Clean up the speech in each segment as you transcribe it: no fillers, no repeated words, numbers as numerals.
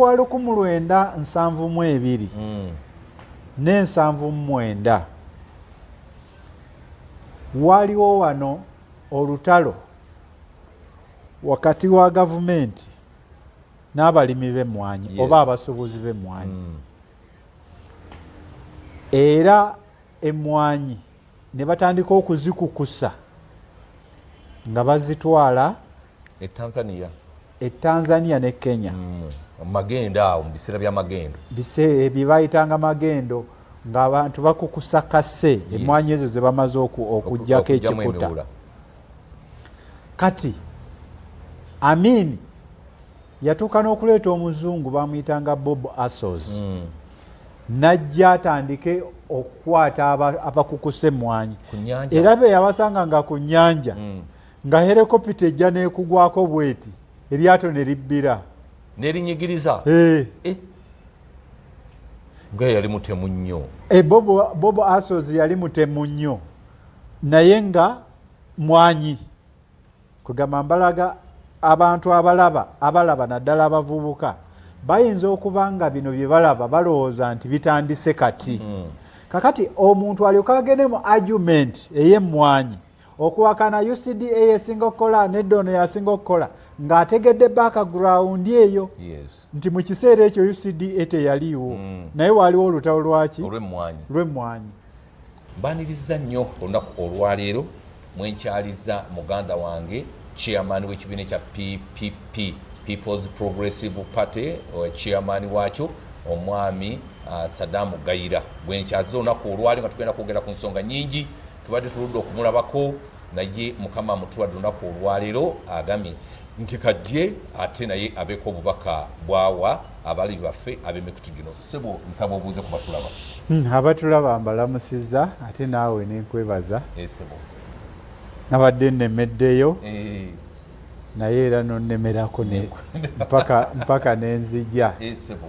kwa 1972 ne 79, waliwo wano olutalo wakati wa gavumenti n'abalimi b'emmwanyi oba abasuubuzi b'emmwanyi. Era emmwanyi ne batandika okuzikukusa nga bazitwala e Tanzania. E Tanzania ne Kenya. Magendo awo, mu biseera bya magendo. Bye bayitanga magendo, ng'abantu bakukusa kase emmwanyi ezo ze bamaze okugyako okuggyamu ekikuta. Emiwula. Kati Amin yatuuka n'okuleeta omuzungu bamuyitanga Bob Asos, najja atandike okukwata abakukusa emmwanyi. Ku nnyanja. Era be yabasanga nga ku nnyanja, nga helikopita ejja n'ekugwako bweti, eryato ne libbira. Nerinyigiriza. Eh. Eh. Nga yali mutemu nnyo. E, Bob Asos yali mutemu nnyo, naye nga mwanyi kugamba mbalaga abantu abalaba, naddala abavubuka, bayinza okuba nga bino bye balaba balowooza nti bitandise kati. Kakati omuntu alyoka agende mu argument ey'emmwanyi okuwakana UCDA esinga okukola, nedda ono yasinga okukola, ng'ategedde background eyo nti mu kiseera ekyo UCDA teyaliiwo, naye waaliwo olutalo lwaki? Olw'emmwanyi. Lw'emmwanyi. Mbaniriza nnyo olunaku olwaleero. Mwenkyaliza muganda wange, chairman w'ekibiina ekya PPP, People's Progressive Party, chairman waakyo, omwami Sadamu Gayira, gwenkyaziza olunaku olwaleero nga tugenda kwogera ku nsonga nyingi. Tubadde tuludde okumulabako, naye Mukama amutuwadde olunaku olwaleero. Agambye nti kajje ate naye abeeko obubaka bwawa abali baffe ab'emikutu gino. Sebo, nsaba obuuze ku batulaba. Abatulaba mbalamusizza, ate naawe nenkwebaza. Esebo. Nabadde nnemeddeyo, naye era nonnemerako ne mpaka nenzija. Esebo.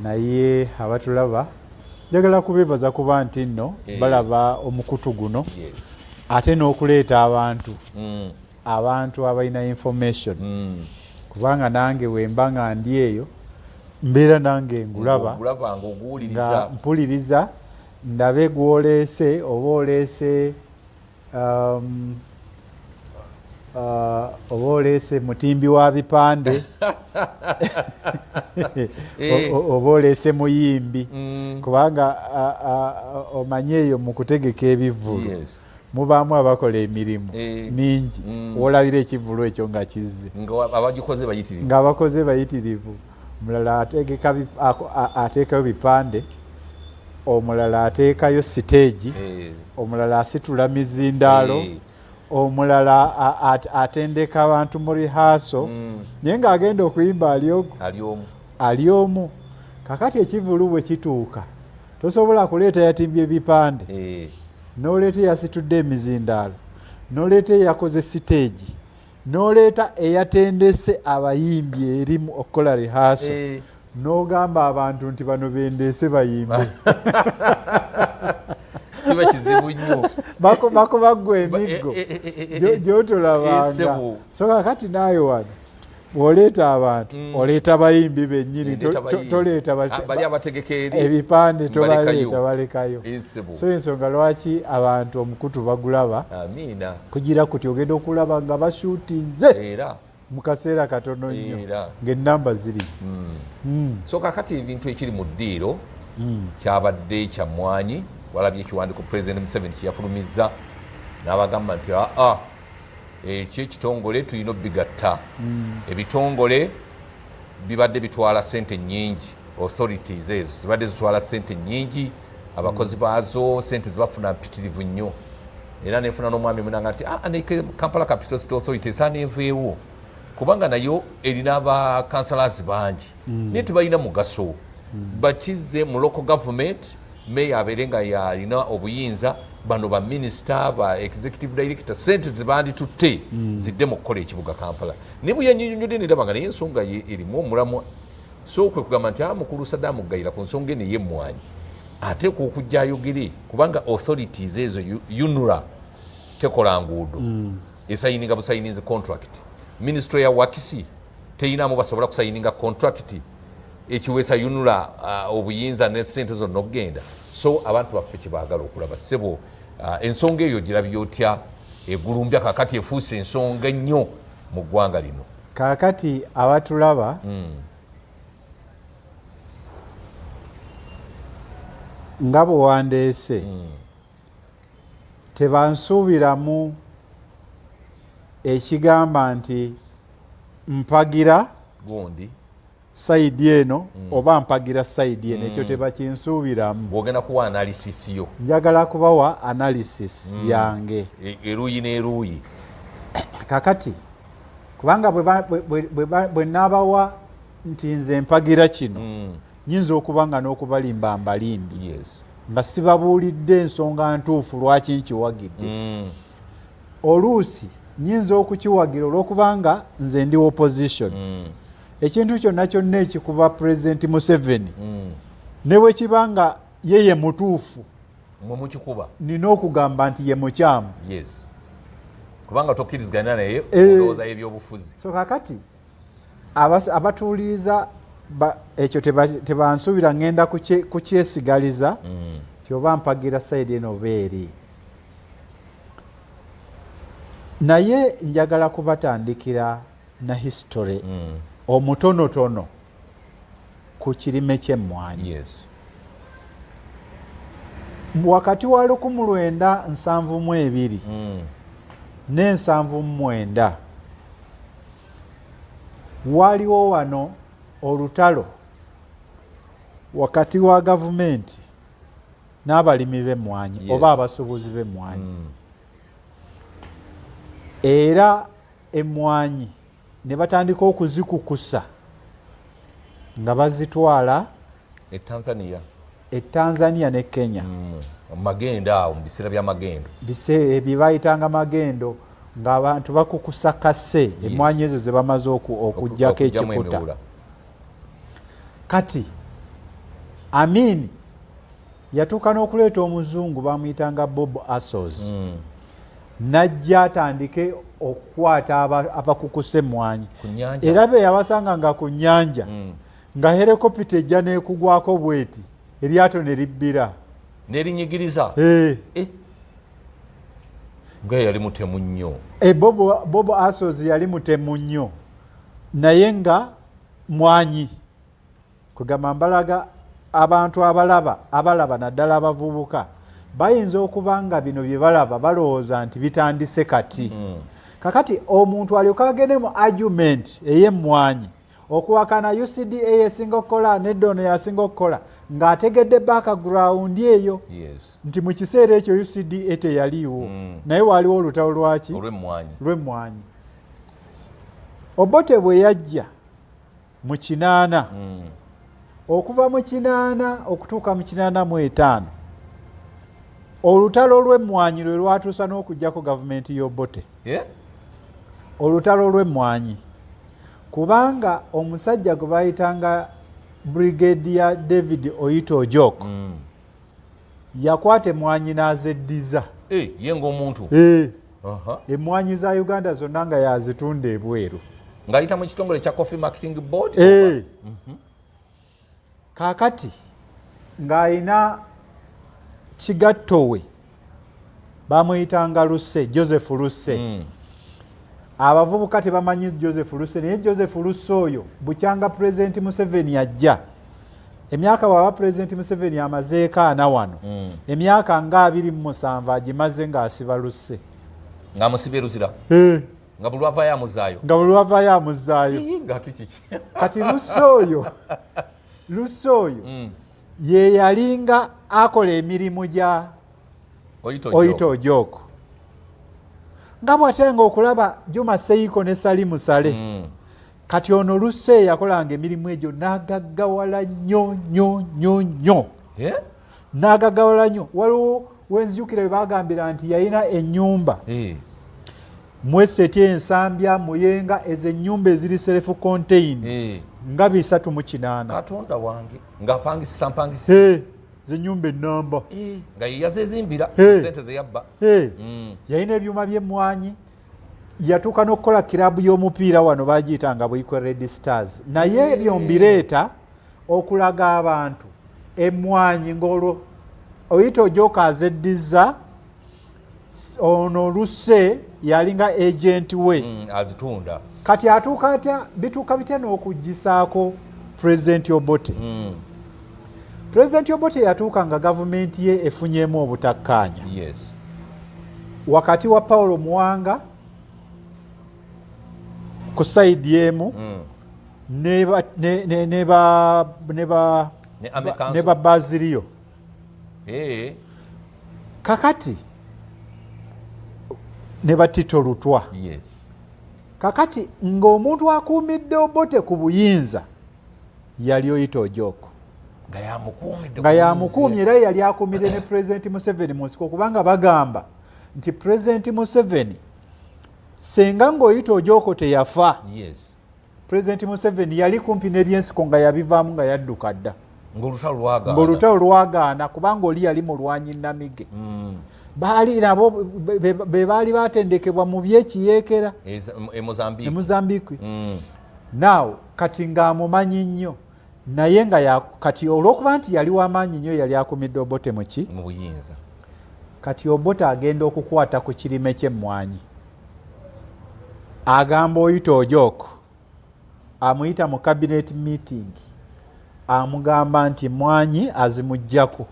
Naye abatulaba njagala kubeebaza kuba nti nno balaba omukutu guno, ate n'okuleeta abantu, abantu abalina information, kubanga nange wemba nga ndi eyo mbeera nange ngulaba. Ogulaba nga ng'oguwuliriza. Mpuliriza ndabe gwoleese oba oleese oba oleese mutimbi wa bipande, oba oleese muyimbi, kubanga omanye eyo mu kutegeka ebivvulu mubaamu abakola emirimu mingi. Wolabira ekivvulu ekyo nga kizze, nga abagikoze bayitirivu. Ng'abakoze bayitirivu. Omulala ategeka ateekayo bipande, omulala ateekayo siteegi, omulala asitula mizindaalo, omulala atendeka abantu mu rehearsal, naye ng'agenda okuyimba ali ogu. Ali omu. Ali omu. Kakati ekivulu bwe kituuka, tosobola kuleeta yatimbye ebipande, n'oleeta eyasitudde emizindaalo, n'oleeta eyakoze siteegi, n'oleeta eyatendese abayimbi erimu okukola rehearsal, n'ogamba abantu nti bano bendeese bayimbe. Kiba kizibu nnyo. Bakuba ggwe emiggo gy'otolabanga. Sebo. So kakati naawe wano bw'oleeta abantu, oleeta bayimbi bennyini. Ndeeta bayimbi. Toleeta Ah, bali abategeka eri ebipande. Mbalekayo. Tobaleeta, balekayo. Sebo. So ensonga lwaki abantu omukutu bagulaba, Amiina. kugira kuti ogenda okulaba nga bashuutinze era mu kaseera katono nnyo Era. ng'ennamba ziri. So kakati ebintu ekiri mu ddiiro kyabadde kyammwanyi. Walabye ekiwandiiko President Museveni kyeyafulumizza n'abagamba nti aa, ekyo ekitongole tulina obigatta. Ebitongole bibadde bitwala sente nyingi, authorities ezo zibadde zitwala sente nyingi, abakozi baazo sente zibafuna mpitirivu nnyo. Era nefuna n'omwami munanga nti, "Ah, ne Kampala Capital City Authority esaana enveewo, kubanga nayo erina ba councillors bangi, naye tebalina mugaso. Bakize mu local government, meya abeere nga yalina obuyinza. Bano ba minisita, ba executive director, sente zebanditutte zidde mu kukola ekibuga Kampala." Naye bwe yanyinyonnyodde neraba nga naye ensonga ye erimu omulamwa. So kwe kugamba nti, mukulu Sadamu Gayira, ku nsonga eno ey'emmwanyi ateekwa okujja ayogere, kubanga authorities ezo, UNRA tekola nguudo, esayininga busayininzi contract. Ministry ya works teyinamu basobola kusayininga contract. Ekiweesa UNRA obuyinza ne sente zonna okugenda. So abantu baffe kyebaagala okulaba, ssebo, ensonga eyo girabye otya? Egulumbya kakati efuuse ensonga ennyo mu ggwanga lino. Kaakati abatulaba, nga bwe wandeese, tebansuubiramu ekigamba nti mpagira gundi side eno oba mpagira side eno. Ekyo tebakinsuubiramu. Bw'ogenda kuwa analysis yo. Njagala kubawa analysis yange. Eruuyi n'eruuyi. Kakati kubanga bwe naabawa nti nze mpagira kino, nyinza okuba nga n'okubalimba mbalimbi, nga sibabuulidde ensonga ntuufu lwaki nkiwagidde. Oluusi nyinza okukiwagira olw'okubanga nze ndi opposition. Ekintu kyonna kyonna ekikuba Pulezidenti Museveni, ne bwe kiba nga ye ye mutuufu, mwe mukikuba. Nina okugamba nti ye mukyamu. Yes, kubanga tokkiriziganya naye ndowooza y'ebyobufuzi. So kakati abatuwuliriza ekyo tebansuubira ngenda kukyesigaliza ti oba mpagira side eno oba eri, naye njagala kubatandikira na history omutonotono ku kirime ky'emmwanyi. Wakati wa 1972 ne 79 waliwo wano olutalo wakati wa gavumenti n'abalimi b'emmwanyi oba abasuubuzi b'emmwanyi. Era emmwanyi ne batandika okuzikukusa nga bazitwala e Tanzania. E Tanzania ne Kenya. Magendo awo, mu biseera bya magendo. Bye bayitanga magendo, ng'abantu bakukusa kase emmwanyi ezo ze bamaze okugyako okuggyamu ekikuta. Emiwula. Kati Amin yatuuka n'okuleeta omuzungu bamuyitanga Bob Asos, najja atandike okukwata abakukusa emmwanyi. Ku nnyanja. Era be yabasanga nga ku nnyanja, nga helikopita ejja n'ekugwako bweti, eryato ne libbira. Nerinyigiriza. Eh. Eh. Nga yali mutemu nnyo. E, Bob Asos yali mutemu nnyo, naye nga mwanyi. Kugamba mbalaga abantu abalaba naddala abavubuka bayinza okuba nga bino bye balaba balowooza nti bitandise kati. Kakati omuntu alyoka agende mu argument ey'emmwanyi okuwakana UCDA esinga okukola nedda ono yasinga okukola, ng'ategedde background eyo, nti mu kiseera ekyo UCDA teyaliiwo, naye waaliwo olutalo lwaki? Olw'emmwanyi. Lw'emmwanyi. Obote bwe yajja mu 80, okuva mu 80 okutuuka mu 85, olutalo lw'emmwanyi lwe lwatuusa n'okuggyako gavumenti y'Obote. Olutalo lw'emmwanyi, kubanga omusajja gwe bayitanga Brigadier David Oyite Ojok yakwata emmwanyi n'azeddiza. Eh, ye ng'omuntu. Eh, emmwanyi za Uganda zonna nga yazitunda ebweru. Ng'ayita mu kitongole kya Coffee Marketing Board. Eh. Kaakati ng'ayina kigatto we bamuyitanga Luse, Joseph Luse. Abavubuka tebamanyi Joseph Luse, naye Joseph Luse oyo bukyanga Pulezidenti Museveni ajja, emyaka bwaba Pulezidenti Museveni amazeeko 40 wano, emyaka nga 27 agimaze ng'asiba Luse. Ng'amusibye Luzira. Eh. Nga buli lwavaayo amuzaayo. Nga buli lwavaayo amuzaayo. Ii, nga ate kiki? Kati Luse oyo ye yalinga akola emirimu gya Oyite. Oyite Ojok, nga bw'atanga okulaba Juma Seiko ne Salimu Sale. Kati ono Luse yakolanga emirimu egyo n'agaggawala nnyo nnyo nnyo nnyo. Eh? N'agaggawala nnyo. Waliwo wenzijukira bwe bagambira nti yalina ennyumba mweseti Ensambya, Muyenga, ezo ennyumba eziri self contained, nga 308. Katonda wange, ng'apangisisa mpangisa. Eh, zenyumba enamba. Eh, nga ye yazezimbira sente ze yabba. Eh, yalina ebyuma by'emmwanyi, yatuuka n'okukola kiraabu y'omupiira wano bagiyitanga Buikwe Red Stars. Naye ebyo mbireeta Okulaga abantu emmwanyi ng'olwo Oyite Ojok azeddizza ono oluse yalinga agent we azitunda. Kati atuuka atya, bituuka bitya n'okugisaako Pulezidenti Obote? Pulezidenti Obote yatuuka nga gavumenti ye efunyeemu obutakkaanya wakati wa Paulo Muwanga ku side emu ne ba Baziriyo. Kakati ne ba Tito Lutwa. Kakati ng'omuntu akuumidde Obote ku buyinza yali Oyite Ojok, nga yamukuumye, era yali akuumidde ne Pulezidenti Museveni mu nsiko, kubanga bagamba nti Pulezidenti Museveni senga ng'Oyite Ojok teyafa, Pulezidenti Museveni yali kumpi n'ebyensiko nga yabivaamu, nga yadduka dda ng'olutalo lwagaana, kubanga oli yali mulwanyi namige. Baali nabo be baali batendekebwa mu byekiyeekera e Mozambique. Now kati ng'amumanyi nnyo, naye nga kati olw'okuba nti yali w'amaanyi nnyo, yali akumidde Obote muki mu buyinza. Kati Obote agenda okukwata ku kirime ky'emmwanyi, agamba Oyite Ojok, amuyita mu cabinet meeting, amugamba nti mwanyi azimuggyako.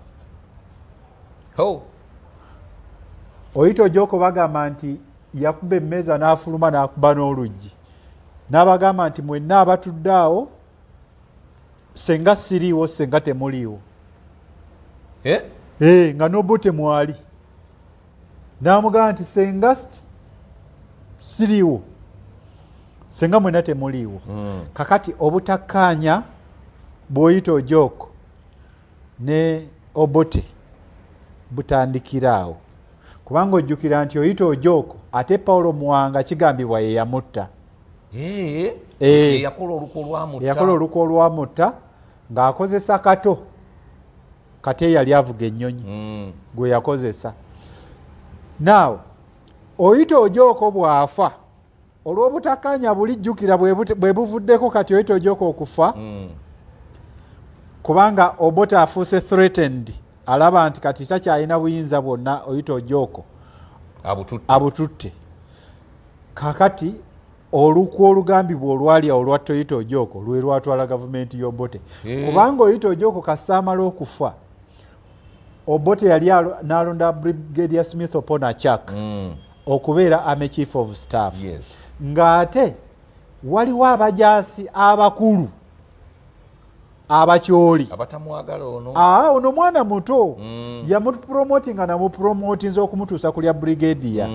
Oyite Ojok bagamba nti yakuba emmeeza n'afuluma n'akuba n'oluggi, n'abagamba nti mwenna abatudde awo, senga siriiwo, senga temuliiwo. Eh? Eh, nga n'Obote mwali, n'amugamba nti senga siriiwo, senga mwena temuliiwo. Kakati obutakkaanya bw'Oyite Ojok ne Obote butandikira awo, kubanga ojjukira nti Oyite Ojok ate Paulo Muwanga kigambibwa ye yamutta. Yakola olukwe olwamutta ng'akozesa Kato. Kati eyali avuga ennyonyi gwe yakozesa. Naawe Oyite Ojok bw'afa olw'obutakkaanya buli, jjukira bwe buvuddeko kati Oyite Ojok okufa, kubanga Obote afuuse threatened, alaba nti kati takyalina buyinza bwonna, Oyite Ojok abututte. Kakati olukwe olugambibwa olwali olwatta Oyite Ojok lwe lwatwala gavumenti y'Obote, kubanga Oyite Ojok kasaamala okufa, Obote yali n'alonda Brigadier Smith Opona Chak okubeera army chief of staff, ng'ate waliwo abajaasi abakulu Abakyoli abatamwagala ono. Aa, ono mwana muto. Yamupromotinga, namupromotinza okumutuusa kulya brigadier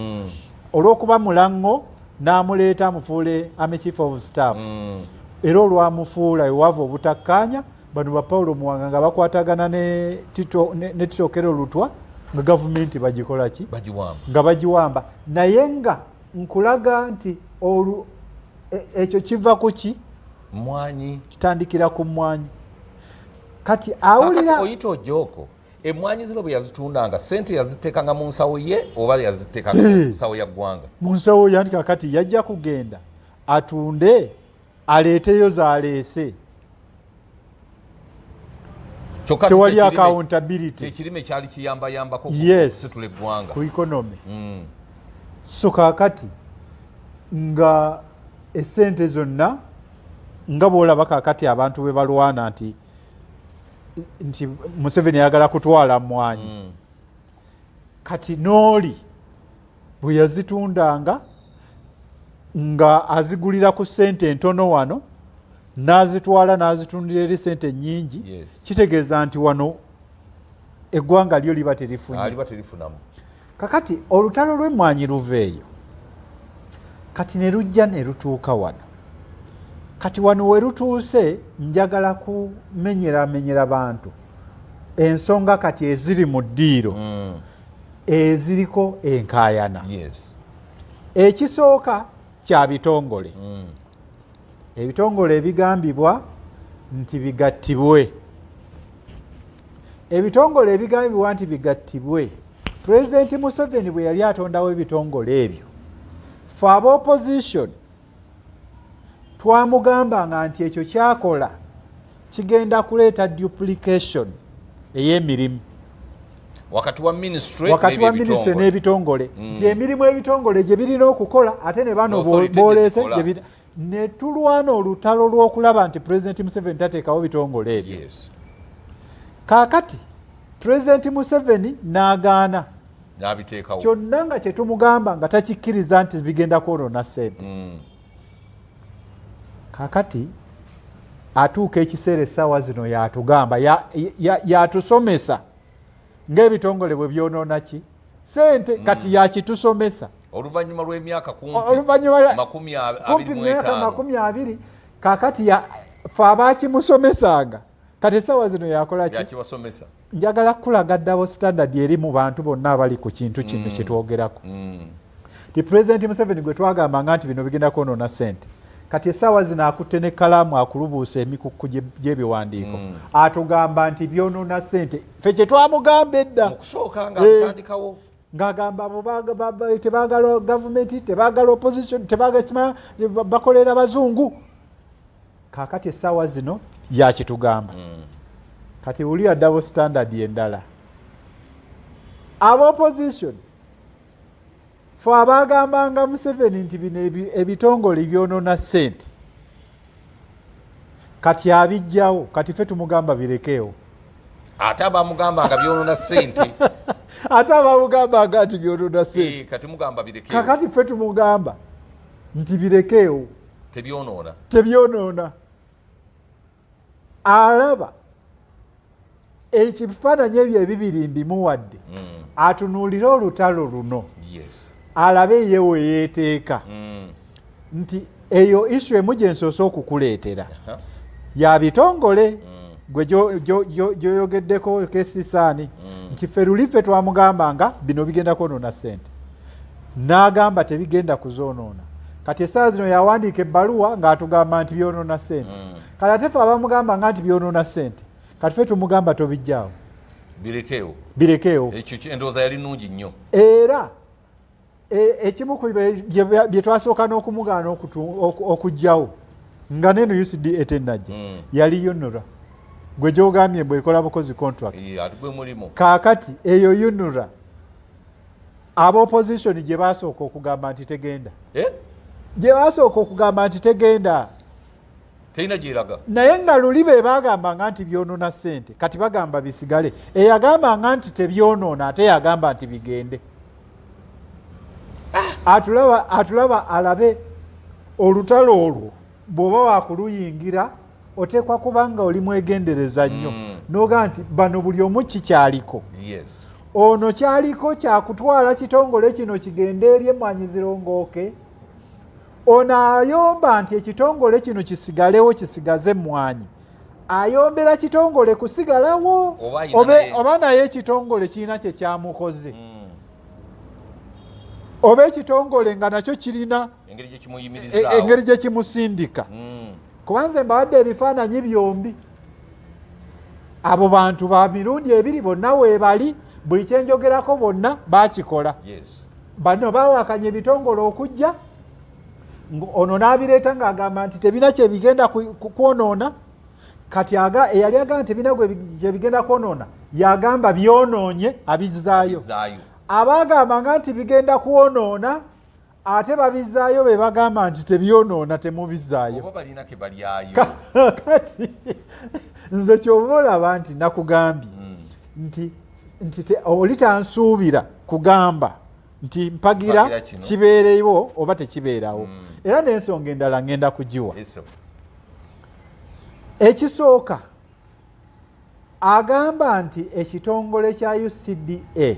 olw'okuba mulaŋŋo, n'amuleeta amufuule army chief of staff. Era olwamufuula ewaava obutakkaanya, bano ba Paulo Muwanga nga bakwatagana ne Tito, ne Tito Okello Lutwa, nga gavumenti bagikola ki? Bagiwamba. Nga bagiwamba. Naye nga nkulaga nti ekyo kiva ku ki? Mwanyi. Kitandikira ku mwanyi. Kati awulira Oyite Ojok emwanyi zino bwe yazitundanga, sente yaziteekanga mu nsawo ye oba yaziteekanga mu nsawo ya ggwanga? Mu nsawo ye. Anti kakati yajja kugenda atunde aleeteyo zaleese, tewali accountability. Ekirime kyali kiyambayambako Yes, situla eggwanga. Ku economy. So kakati nga esente zonna, nga bwolaba kakati abantu bwe balwana nti Museveni ayagala kutwala mwanyi, kati n'oli bwe yazitundanga nga azigulira ku ssente entono wano, n'azitwala n'azitundira eri sente nnyingi, kitegeeza nti wano eggwanga lyo liba terifunye. Aliba terifunamu. Kakati olutalo lw'emmwanyi luva eyo, kati ne lujja ne lutuuka wano. Kati wano we lutuuse, njagala kumenyeramenyera bantu ensonga kati eziri mu ddiiro eziriko enkaayana. Ekisooka kya bitongole, ebitongole ebigambibwa nti bigattibwe. Ebitongole ebigambibwa nti bigattibwe, Pulezidenti Museveni bwe yali atondawo ebitongole ebyo, fe aba opposition twamugambanga nti ekyo kyakola Kigenda kuleeta duplication ey'emirimu wakati wa ministry wakati wa ministry n'ebitongole, nti emirimu ebitongole gye birina okukola ate ne bano boleese, ne tulwana olutalo lw'okulaba nti President Museveni tateekawo bitongole ebyo. Kaakati President Museveni n'agaana kyonna nga kyetumugamba nga takikkiriza nti bigenda kwonoona ssente. Kaakati atuuka ekiseera essaawa zino yatugamba, yatusomesa ng'ebitongole bwe byonoona ki sente. Kati yakitusomesa oluvannyuma lw'emyaka kumpi myaka 20. Kakati fe abakimusomesanga, kati essaawa zino yakola ki? Njagala kulaga double standard eri mu bantu bonna abali ku kintu kino kyetwogerako. Ti President Museveni gwe twagambanga nti bino bigenda kwonoona sente, kati essaawa zino akutte nekkalaamu akulubuusa emikukku gy'ebiwandiiko, atugamba nti byonoona sente, ffe kyetwamugamba edda. Ng'agamba abo tebaagala gavumenti, tebaagala opposition, tebaagala, bakolera bazungu. Kaakati essaawa zino yakitugamba. Kati wulira double standard endala. Aba opposition, fe abagambanga Museveni nti bino ebitongole byonoona ssente, kati abijjawo, kati fe tumugamba birekeewo. Ate abamugamba nga byonoona ssente. Ate abamugambanga nti byonoona ssente. Kati mugamba birekeewo. Kakati ffe tumugamba nti birekeewo. Tebyonoona. Tebyonoona. Alaba ekifaananyi ebyo ebibiri mbimuwadde, atunuulire olutalo luno, alabe ye we yeeteeka, nti eyo issue emu gye nsoose okukuleetera ya bitongole, gwe gyoyogeddeko kesisaani, nti ffe luli ffe twamugambanga bino bigenda kwonoona ssente, n'agamba tebigenda kuzoonoona. Kati essaawa zino yawandiika ebbaluwa ng'atugamba nti byonoona ssente. Kati ate ffe abamugamba nga nti byonoona ssente, kati ffe tumugamba tobijjaawo. Birekeewo. Birekeewo. Ekyo endowooza yali nnungi nnyo. Era ekimu ku bye twasooka n'okumugaana okuggyawo nga neno UCDA tennajja, yali UNRA, gwe gyogambye bwekola bukozi contract. Gwe mulimu. Kaakati eyo UNRA aba opposition gye basooka okugamba nti tegenda. Eh? Gye basooka okugamba nti tegenda. Terina gyeraga. Naye nga luli be bagambanga nti byonoona ssente, kati bagamba bisigale. Eyagambanga nti tebyonoona ate yagamba nti bigende. Atulaba, atulaba, alabe olutalo olwo bw'oba wakuluyingira oteekwa kuba nga oli mwegendereza nnyo, noga nti bano buli omu kikyaliko. Ono kyaliko kyakutwala kitongole kino kigende eri emmwanyi zirongooke. Ono ayomba nti ekitongole kino kisigalewo, kisigaze emmwanyi. Ayombera kitongole kusigalawo oba naye ekitongole kirina kye kyamukoze, oba ekitongole nga nakyo kirina engeri gye kimusindika. Kubanze mbawadde ebifaananyi byombi, abo bantu ba mirundi ebiri bonna weebali, buli kyenjogerako bonna bakikola. Bano bawakanya ebitongole okujja, ono n'abireeta ng'agamba nti tebina kyebigenda kwonoona. Kati eyali agamba tebina kyebigenda kwonoona yagamba byonoonye, abizaayo. Abagambanga nti bigenda kwonoona ate babizaayo, be bagamba nti tebyonoona temubizaayo. Kati nze kyoba olaba nti nakugambye nti oli tansuubira kugamba nti mpagira kibeerewo oba tekibeerawo. Era n'ensonga endala ngenda kugiwa. Ekisooka, agamba nti ekitongole kya UCDA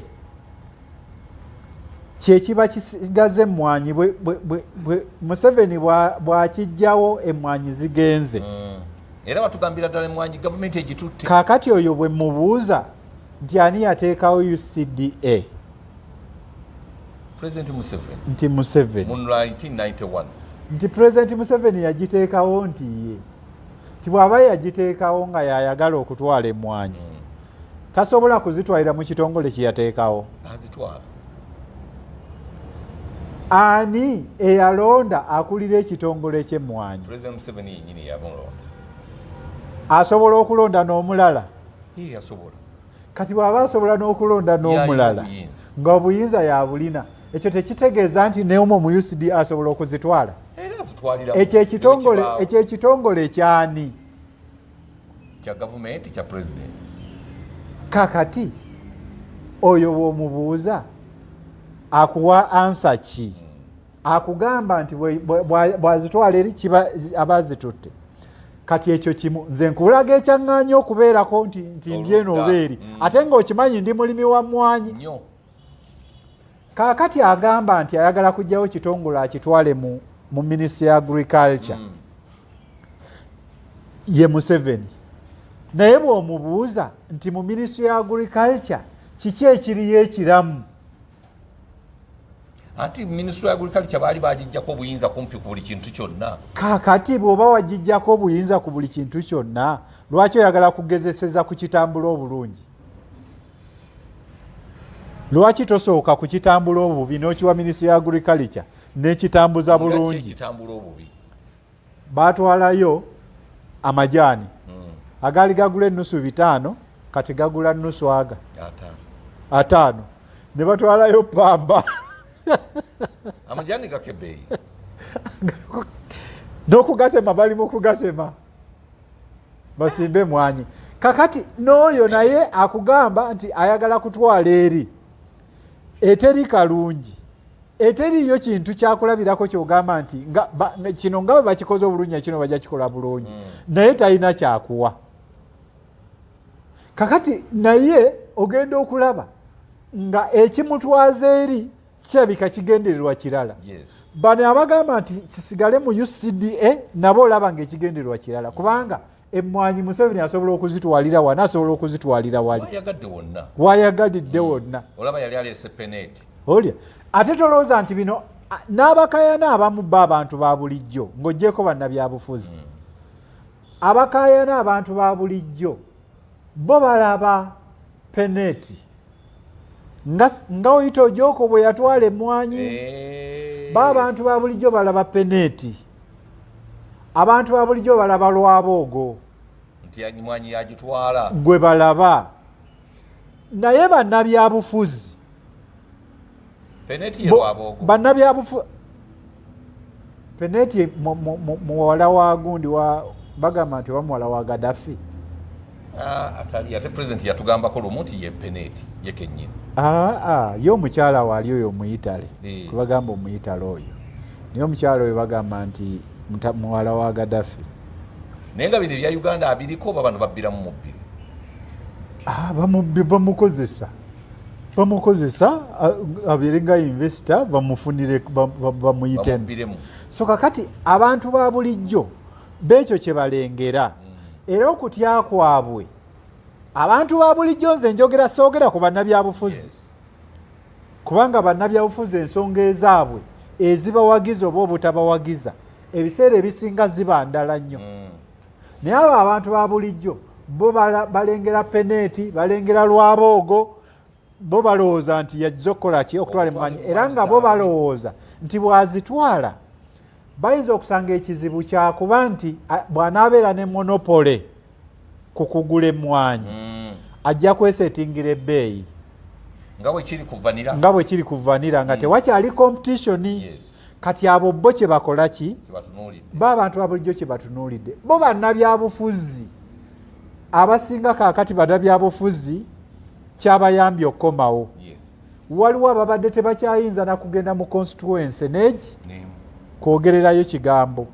kyekiba kisigaza emmwanyi. Museveni bw'akijjawo emmwanyi zigenze. Era batugambira ddala emmwanyi gavumenti egitutte. Kaakati oyo bwe mubuuza nti ani yateekawo UCDA? President Museveni. Nti Museveni. Mu 1991. Nti President Museveni yagiteekawo, nti ye ti bw'aba yagiteekawo nga yayagala okutwala emmwanyi, tasobola kuzitwalira mu kitongole kye yateekawo? Azitwala. Ani eyalonda akulira ekitongole ky'emmwanyi? President Museveni yennyini yamulonda. Asobola okulonda n'omulala? Asobola. Kati bw'aba asobola n'okulonda n'omulala nga obuyinza yabulina, ekyo tekitegeeza nti neomu mu UCDA asobola okuzitwala? Ekyo ekitongole, ekyo ekitongole kyani? Kya gavumenti, kya president. Kakati oyo bw'omubuuza akuwa answer ki? Akugamba nti bw'azitwala eri kiba aba azitutte. Kati ekyo kimu nze nkulaga ekyaŋŋaanya okubeerako nti ndi eno oba eri, ate ng'okimanyi ndi mulimi wa mmwanyi. Kaakati agamba nti ayagala kuggyawo kitongole akitwale mu Ministry ya Agriculture. Ye Museveni. Naye bw'omubuuza nti mu Ministry ya Agriculture kiki ekiriyo ekiramu? Anti Ministry ya Agriculture baali bagijjako obuyinza kumpi ku buli kintu kyonna. Kaakati bw'oba wagijjako obuyinza ku buli kintu kyonna, lwaki oyagala kugezeseza ku kitambula obulungi? Lwaki tosooka ku kitambula obubi n'okiwa Ministry ya Agriculture n'ekitambuza bulungi? Baatwalayo amajaani agaali gagula enusu 500, kati gagula nusu aga 50, ne batwalayo pamba. Amajaani gakebeeyi. N'okugatema bali mu kugatema basimbe mwanyi. Kakati n'oyo naye akugamba nti ayagala kutwala eri eteri kalungi, eteriyo kintu kyakulabirako kyogamba nti kino nga bwe bakikoze obulungi, kino bajja kikola bulungi, naye talina kyakuwa. Kakati naye ogenda okulaba nga ekimutwaza eri kirabika kigendererwa kirala. Bano abagamba nti kisigale mu UCDA nabo olaba nga ekigendererwa kirala, kubanga emmwanyi Museveni asobola okuzitwalira wano, asobola okuzitwalira wali, wayagalidde wonna. Olaba yali aleese peneti. Olya ate tolowooza nti bino n'abakayana abamu bo abantu ba bulijjo, ng'oggyeko bannabyabufuzi, abakayana abantu ba bulijjo bo balaba peneti nga oyita Ojoko bwe yatwala emmwanyi. Ba abantu ba bulijjo balaba peneti, abantu ba bulijjo balaba Lwaboogo nti mwanyi yagitwala gwe balaba. Naye bannabyabufuzi, bannabyabufuzi, peneti muwala wa gundi wa bagamba nti oba muwala wa Gaddafi. Atali ate president yatugambako lumu nti ye peneti ye kennyini. Ye omukyala waali oyo omuyitale, kubagamba omuyitale oyo, naye omukyala oyo bagamba nti muwala wa Gaddafi. Naye nga bino ebya Uganda abiriko oba bano babbiramu mubbiro? Bamukozesa, bamukozesa abeere nga investor, bamufunire, bamuyitemu. So kakati abantu ba bulijjo beekyo kye balengera, era okutya kwabwe abantu ba bulijjo, nze njogera soogera ku bannabyabufuzi, kubanga bannabyabufuzi ensonga ezaabwe ezibawagiza oba obutabawagiza ebiseera ebisinga ziba ndala nnyo. Naye abo abantu ba bulijjo bo balengera peneti, balengera Lwaboogo, bo balowooza nti yajja okukola ki? Okutwala emmwanyi. Era nga bo balowooza nti bw'azitwala bayinza okusanga ekizibu kyakuba nti bw'anaabeera ne monopoly ku kugula emmwanyi, ajja kwesetingira ebbeeyi. Nga bwe kiri ku vanilla. Nga bwe kiri ku vanilla, nga tewakyali competition. Kati abo bo kye bakola ki? Bo abantu ba bulijjo kye batunuulidde, bo bannabyabufuzi abasinga kaakati bannabyabufuzi kyabayambye okukomawo. Waliwo ababadde tebakyayinza na kugenda mu constituency negi kwogererayo kigambo,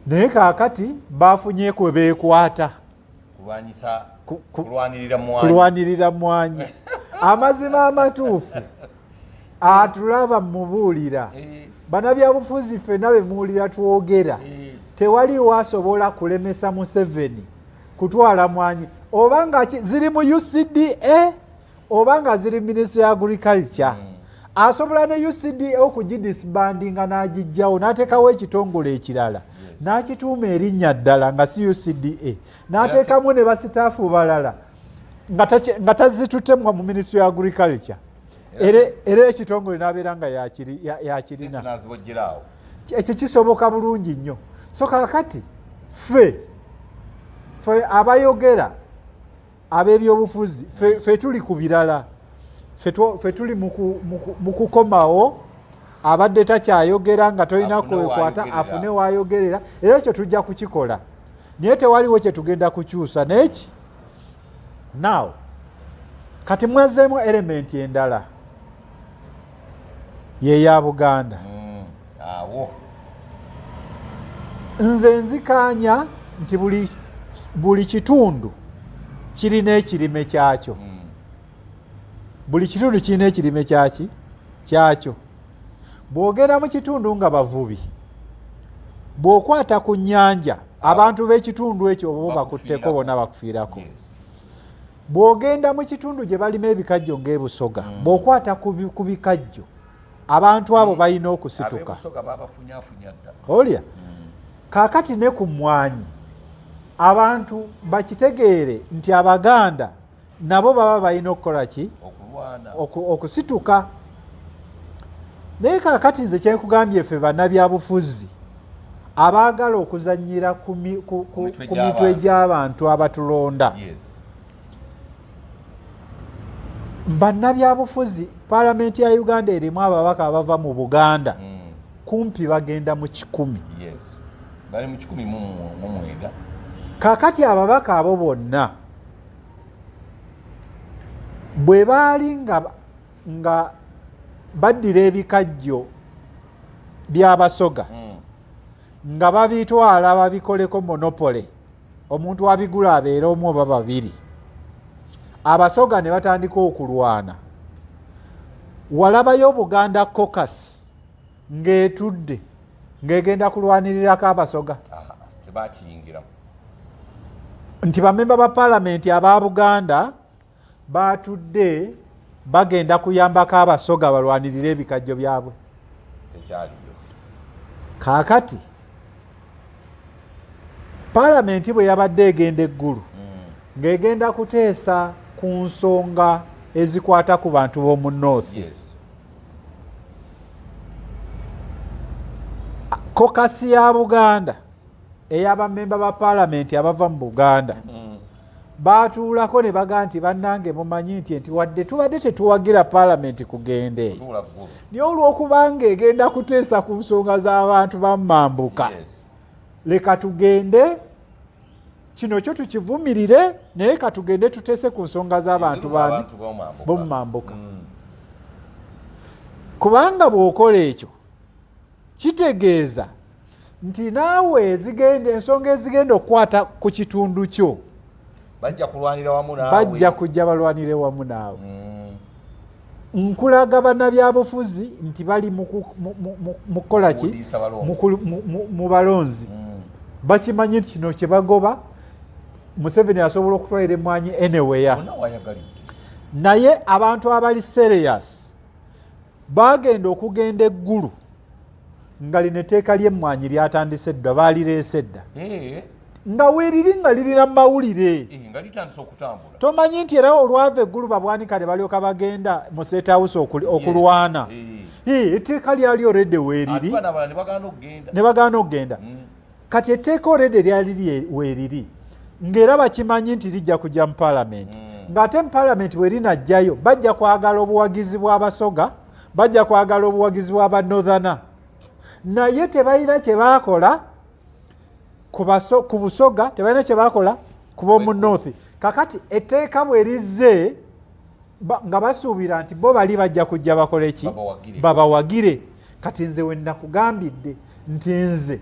naye kaakati bafunye kwe beekwata kulwanirira mwanyi. Amazima amatuufu atulaba mubuulira, bannabyabufuzi ffenna be muwulira twogera, tewaliwo asobola kulemesa Museveni kutwala mwanyi, oba nga ziri mu UCDA oba nga ziri Ministry ya Agriculture. Asobola ne UCDA okugidisbandinga n'agijjawo n'ateekawo ekitongole ekirala n'akituuma erinnya ddala nga si UCDA, n'ateekamu ne basitaafu balala nga tazitutte mu Ministry ya Agriculture, era ekitongole n'abeera nga yakirina. Ekyo kisoboka bulungi nnyo. So kakati ffe Fe abayogera ab'ebyobufuzi fe tuli ku birala, fe tuli mu kukomawo abadde takyayogera nga tolina kwekwata afune wayogerera, era ekyo tujja kukikola, naye tewaliwo kye tugenda kukyusa neki. Now kati mwazzeemu elementi endala yeya Buganda. Awo nze nzikaanya nti buli kitundu kirina ekirime kyakyo. Buli kitundu kirina ekirime kyaki kyakyo. Bw'ogenda mu kitundu nga bavubi, bw'okwata ku nnyanja, abantu b'ekitundu ekyo oba bakutteko bonna bakufiirako. Bw'ogenda mu kitundu gye balima ebikajjo ng'ebusoga, bw'okwata ku bikajjo, abantu abo balina okusituka. Olya kaakati ne ku mmwanyi, abantu bakitegeere nti Abaganda nabo baba balina okukola ki? Okusituka. Naye kaakati nze kyenkugambye, ffe bannabyabufuzi abaagala okuzannyira ku mitwe gy'abantu abatulonda, bannabyabufuzi, Paalamenti ya Uganda erimu ababaka abava mu Buganda kumpi bagenda mu 100. Kaakati ababaka abo bonna bwe baali nga baddira ebikajjo by'Abasoga nga babitwala babikoleko monopoly, omuntu abigula abeere omu oba babiri, Abasoga ne batandika okulwana. Walabayo Buganda Caucus ng'etudde ng'egenda kulwanirirako Abasoga? Nti bamemba ba Paalamenti aba Buganda batudde bagenda kuyambako Abasoga balwanirire ebikajjo byabwe? Kaakati Paalamenti bwe yabadde egenda eggulu ng'egenda kuteesa ku nsonga ezikwata ku bantu b'omu North, caucus ya Buganda ey'abamemba ba Paalamenti abava mu Buganda batuulako ne bagaa nti, "Bannange, mumanyi nti wadde tubadde tetuwagira Paalamenti kugenda eyo, naye olw'okubanga egenda kuteesa ku nsonga z'abantu bamambuka, leka tugende. Kino kyo tukivumirire, naye katugende tuteese ku nsonga z'abantu bani bomumambuka." Kubanga bw'okola ekyo, kitegeeza nti naawe ezigenda, ensonga ezigenda okukwata ku kitundu kyo, bajja kulwanira wamu naawe. Bajja kujja balwanire wamu naawe. Nkulaga bannabyabufuzi nti bali mu kukola ki? Kuwudiisa balonzi. Mu balonzi. Bakimanyi nti kino kye bagoba, Museveni asobola okutwalira emmwanyi anywhere. Bonna wayagalidde. Naye abantu abali serious bagenda okugenda eggulu nga lino etteeka ly'emmwanyi lyatandise dda, baalireese dda, nga weeriri, nga lirina mu mawulire. Nga litandise okutambula. Tomanyi nti era olwava eggulu, babwanika ne balyoka bagenda mu State House okulwana. Etteeka lyali already weeriri. Ate bano abalala ne bagaana okugenda. Ne bagaana okugenda. Kati etteeka already lyali weeriri, ng'era bakimanyi nti lijja kujja mu Paalamenti, ng'ate mu Paalamenti bwe linajjayo bajja kwagala obuwagizi bw'Abasoga, bajja kwagala obuwagizi bw'Abanorthana, naye tebalina kye baakola ku Busoga, tebalina kye baakola ku b'omu North. Kakati etteeka bwe lizze, nga basuubira nti bo bali bajja kujja bakole ki? Babawagire. Babawagire. Kati nze we nakugambidde nti nze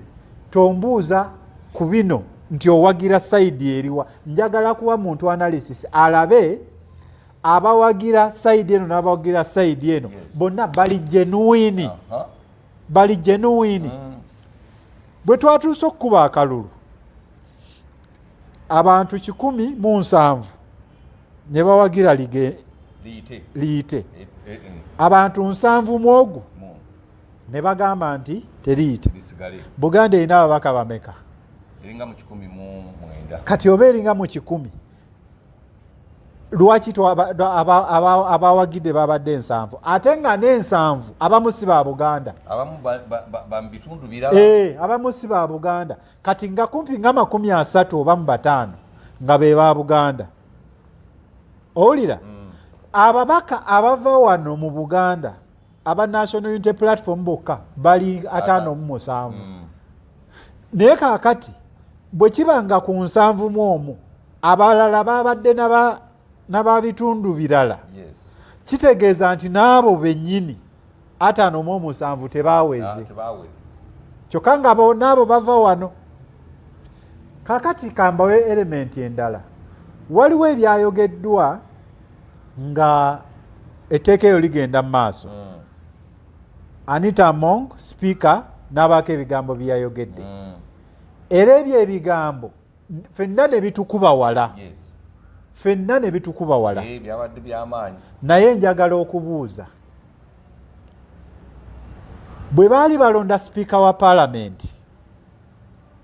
tombuuza ku bino nti owagira side eriwa. Njagala kuwa muntu analysis alabe abawagira side eno n'abawagira side eno bonna bali genuine. Bali genuine. Bwe twatuuse okukuba akalulu, abantu 170 ne bawagira liyite. Liyite. Eh. Abantu 70 mu ogwo ne bagamba nti teriyite. Lisigale. Buganda erina ababaka bameka? Eringa mu 109. Kati oba eringa mu 100, lwaki abawagidde babadde 70, ate nga n'ensanvu abamu si ba Buganda? Abamu ba mu bitundu birala. Eh, abamu si ba Buganda. Kati nga kumpi nga 35 oba mu 50. nga be ba Buganda. Owulira? Ababaka abava wano mu Buganda aba National Unity Platform bokka bali 57. Naye kaakati bwe kiba nga ku 71 abalala babadde n'aba bitundu birala, kitegeeza nti n'abo bennyini 57 tebaweze. Kyokka nga n'abo bava wano. Kaakati kambawe element endala. Waliwo ebyayogeddwa nga etteeka eyo ligenda mu maaso. Anita Among, speaker, n'abaako ebigambo bye yayogedde. Era ebyo ebigambo ffenna ne bitukuba wala. Ffenna ne bitukuba wala. Byabadde byamaanyi. Naye njagala okubuuza, bwe baali balonda sipiika wa paalamenti,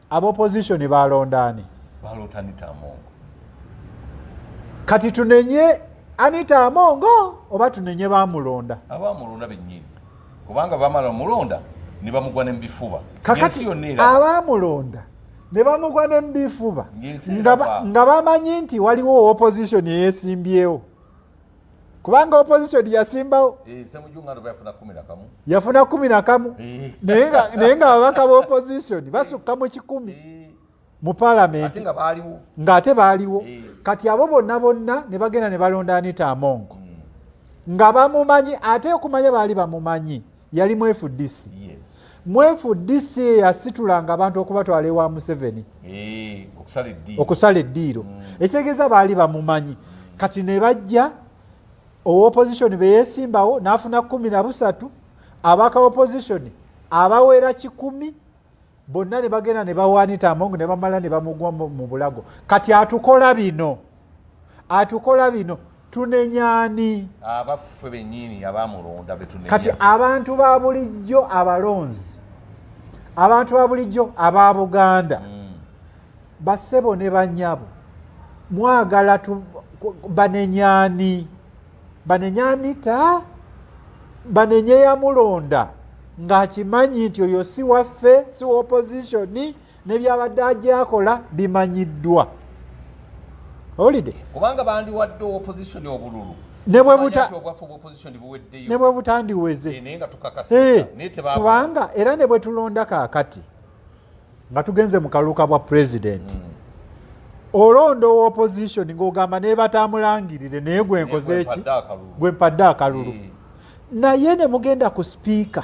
ab'opposition balonda ani? Balonda Anita Among. Kati tunenye Anita Among oba tunenye bamulonda? Abamulonda bennyini, kubanga bamala omulonda ne bamugwa ne mubifuba. Kakati abamulonda ne bamugwa ne mubifuba nga bamanyi nti waliwo opposition eyesimbyewo, kubanga opposition yasimbawo. Yafuna 11, naye nga ababaka ba opposition basukka mu 100 mu paalamenti, ng'ate baaliwo. Kati abo bonna bonna ne bagenda ne balonda Anita Among nga bamumanyi, ate okumanya baali bamumanyi yali mu FDC. Mu FDC yasitulanga abantu okubatwala ewa Museveni okusala eddiiro, ekitegeeza baali bamumanyi. Kati ne bajja owa opposition beyesimbawo n'afuna 13, abaka opposition abawera 100 bonna ne bagenda ne bawa Anita Among ne bamala ne bamugwa mu bulago. Kati atukola bino, atukola bino, tunenyaani? Abaffe bennyini abamulonda betunenya. Kati abantu ba bulijjo abalonzi, abantu ba bulijjo aba Buganda, bassebo ne bannyabo, mwagala banenyaani? Banenyaani ta banenye yamulonda ng'akimanyi nti oyo si waffe, si wa opposition, nebyabadde ajakola bimanyiddwa. Owulidde? Kubanga bandiwadde opposition obululu Ne bwe obwaffe opposition buweddeyo, ne bwe butandiweze. Naye nga tukakasizza, naye kubanga era ne bwe tulonda kaakati nga tugenze mu kaluka bwa president, olonda owa opposition ng'ogamba naye batamulangirire, naye gwe nkoze eki, gwe mpadde akalulu. Naye ne mugenda ku sipiika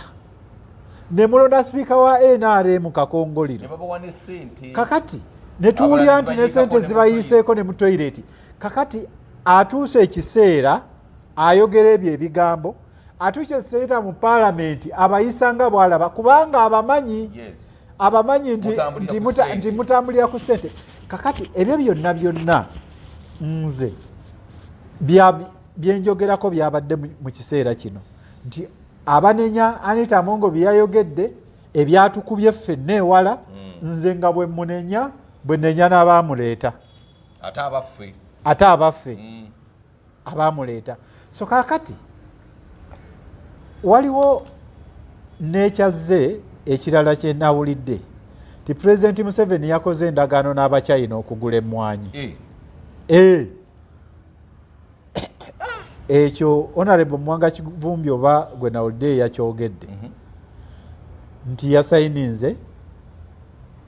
ne mulonda sipiika wa NRM Kakongoliro, kakati ne tuwulira nti ne sente zibayiseeko ne mu toilet. Kakati atuuse ekiseera ayogera ebyo ebigambo, atuuse ekiseera mu paalamenti abayisa nga bw'alaba, kubanga abamanyi, abamanyi nti mutambulira ku ssente. Kakati ebyo byonna byonna nze byenjogerako byabadde mu kiseera kino nti abanenya Anita Among byeyayogedde ebyatukubye ffenna ewala. Nze nga bwe munenya, bwe nenya n'abamuleeta. Ate abaffe. Ate abaffe abamuleeta. So kaakati waliwo n'ekyazze ekirala kyenawulidde ti Pulezidenti Museveni yakoze endagaano n'Abachina okugula emmwanyi. Ekyo Honorable Muwanga Kivumbi oba gwe nawulidde yakyogedde nti yasayininze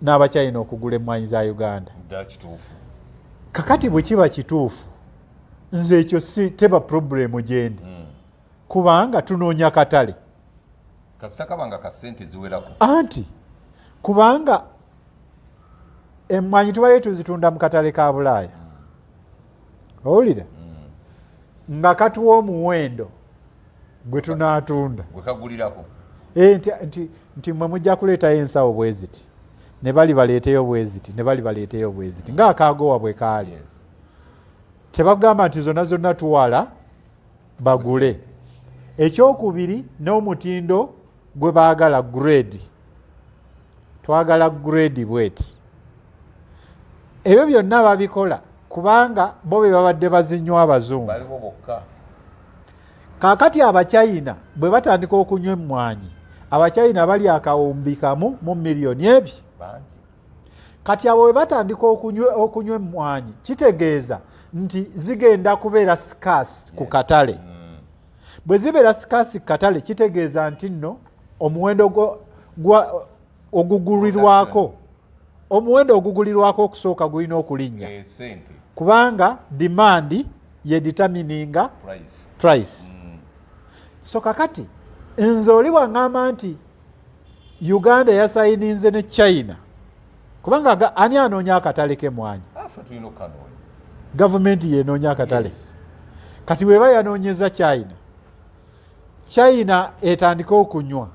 n'Abachina okugula emmwanyi za Uganda. Kakati bwe kiba kituufu, nze ekyo si teba problem gyendi, kubanga tunoonya katale. Kasita kabanga ka sente ziwerako. Anti kubanga emmwanyi tubadde tuzitunda mu katale ka Bulaaya, owulira, nga katuwa omuwendo gwe tunaatunda. Gwe kagulirako. Nti mwe mujja kuleetayo ensawo bwe ziti, ne bali baleeteyo bwe ziti, ne bali baleeteyo bwe ziti, ng'akaagowa bwe kaali. Tebagamba nti zonna zonna tuwala bagule. Ekyokubiri, n'omutindo gwe baagala, grade, twagala grade bweti. Ebyo byonna babikola kubanga bo be babadde bazinywa abazungu. Baliwo bokka. Kaakati Abachina bwe batandika okunywa emmwanyi, Abachina bali 1,000 mu miliyoni ebi. Bangi. Kati abo bwe batandika okunywa emmwanyi, kitegeeza nti zigenda kubeera scarce ku katale. Bwe zibeera scarce ku katale, kitegeeza nti nno omuwendo ogugulirwako, omuwendo ogugulirwako okusooka gulina okulinnya, kubanga demand ye determininga price. So kakati nze oli bwaŋŋamba nti Uganda yasayininze ne China, kubanga ani anoonya akatale k'emmwanyi? Gavumenti yenoonya akatale. Kati bweba yanoonyeza China, China etandike okunywa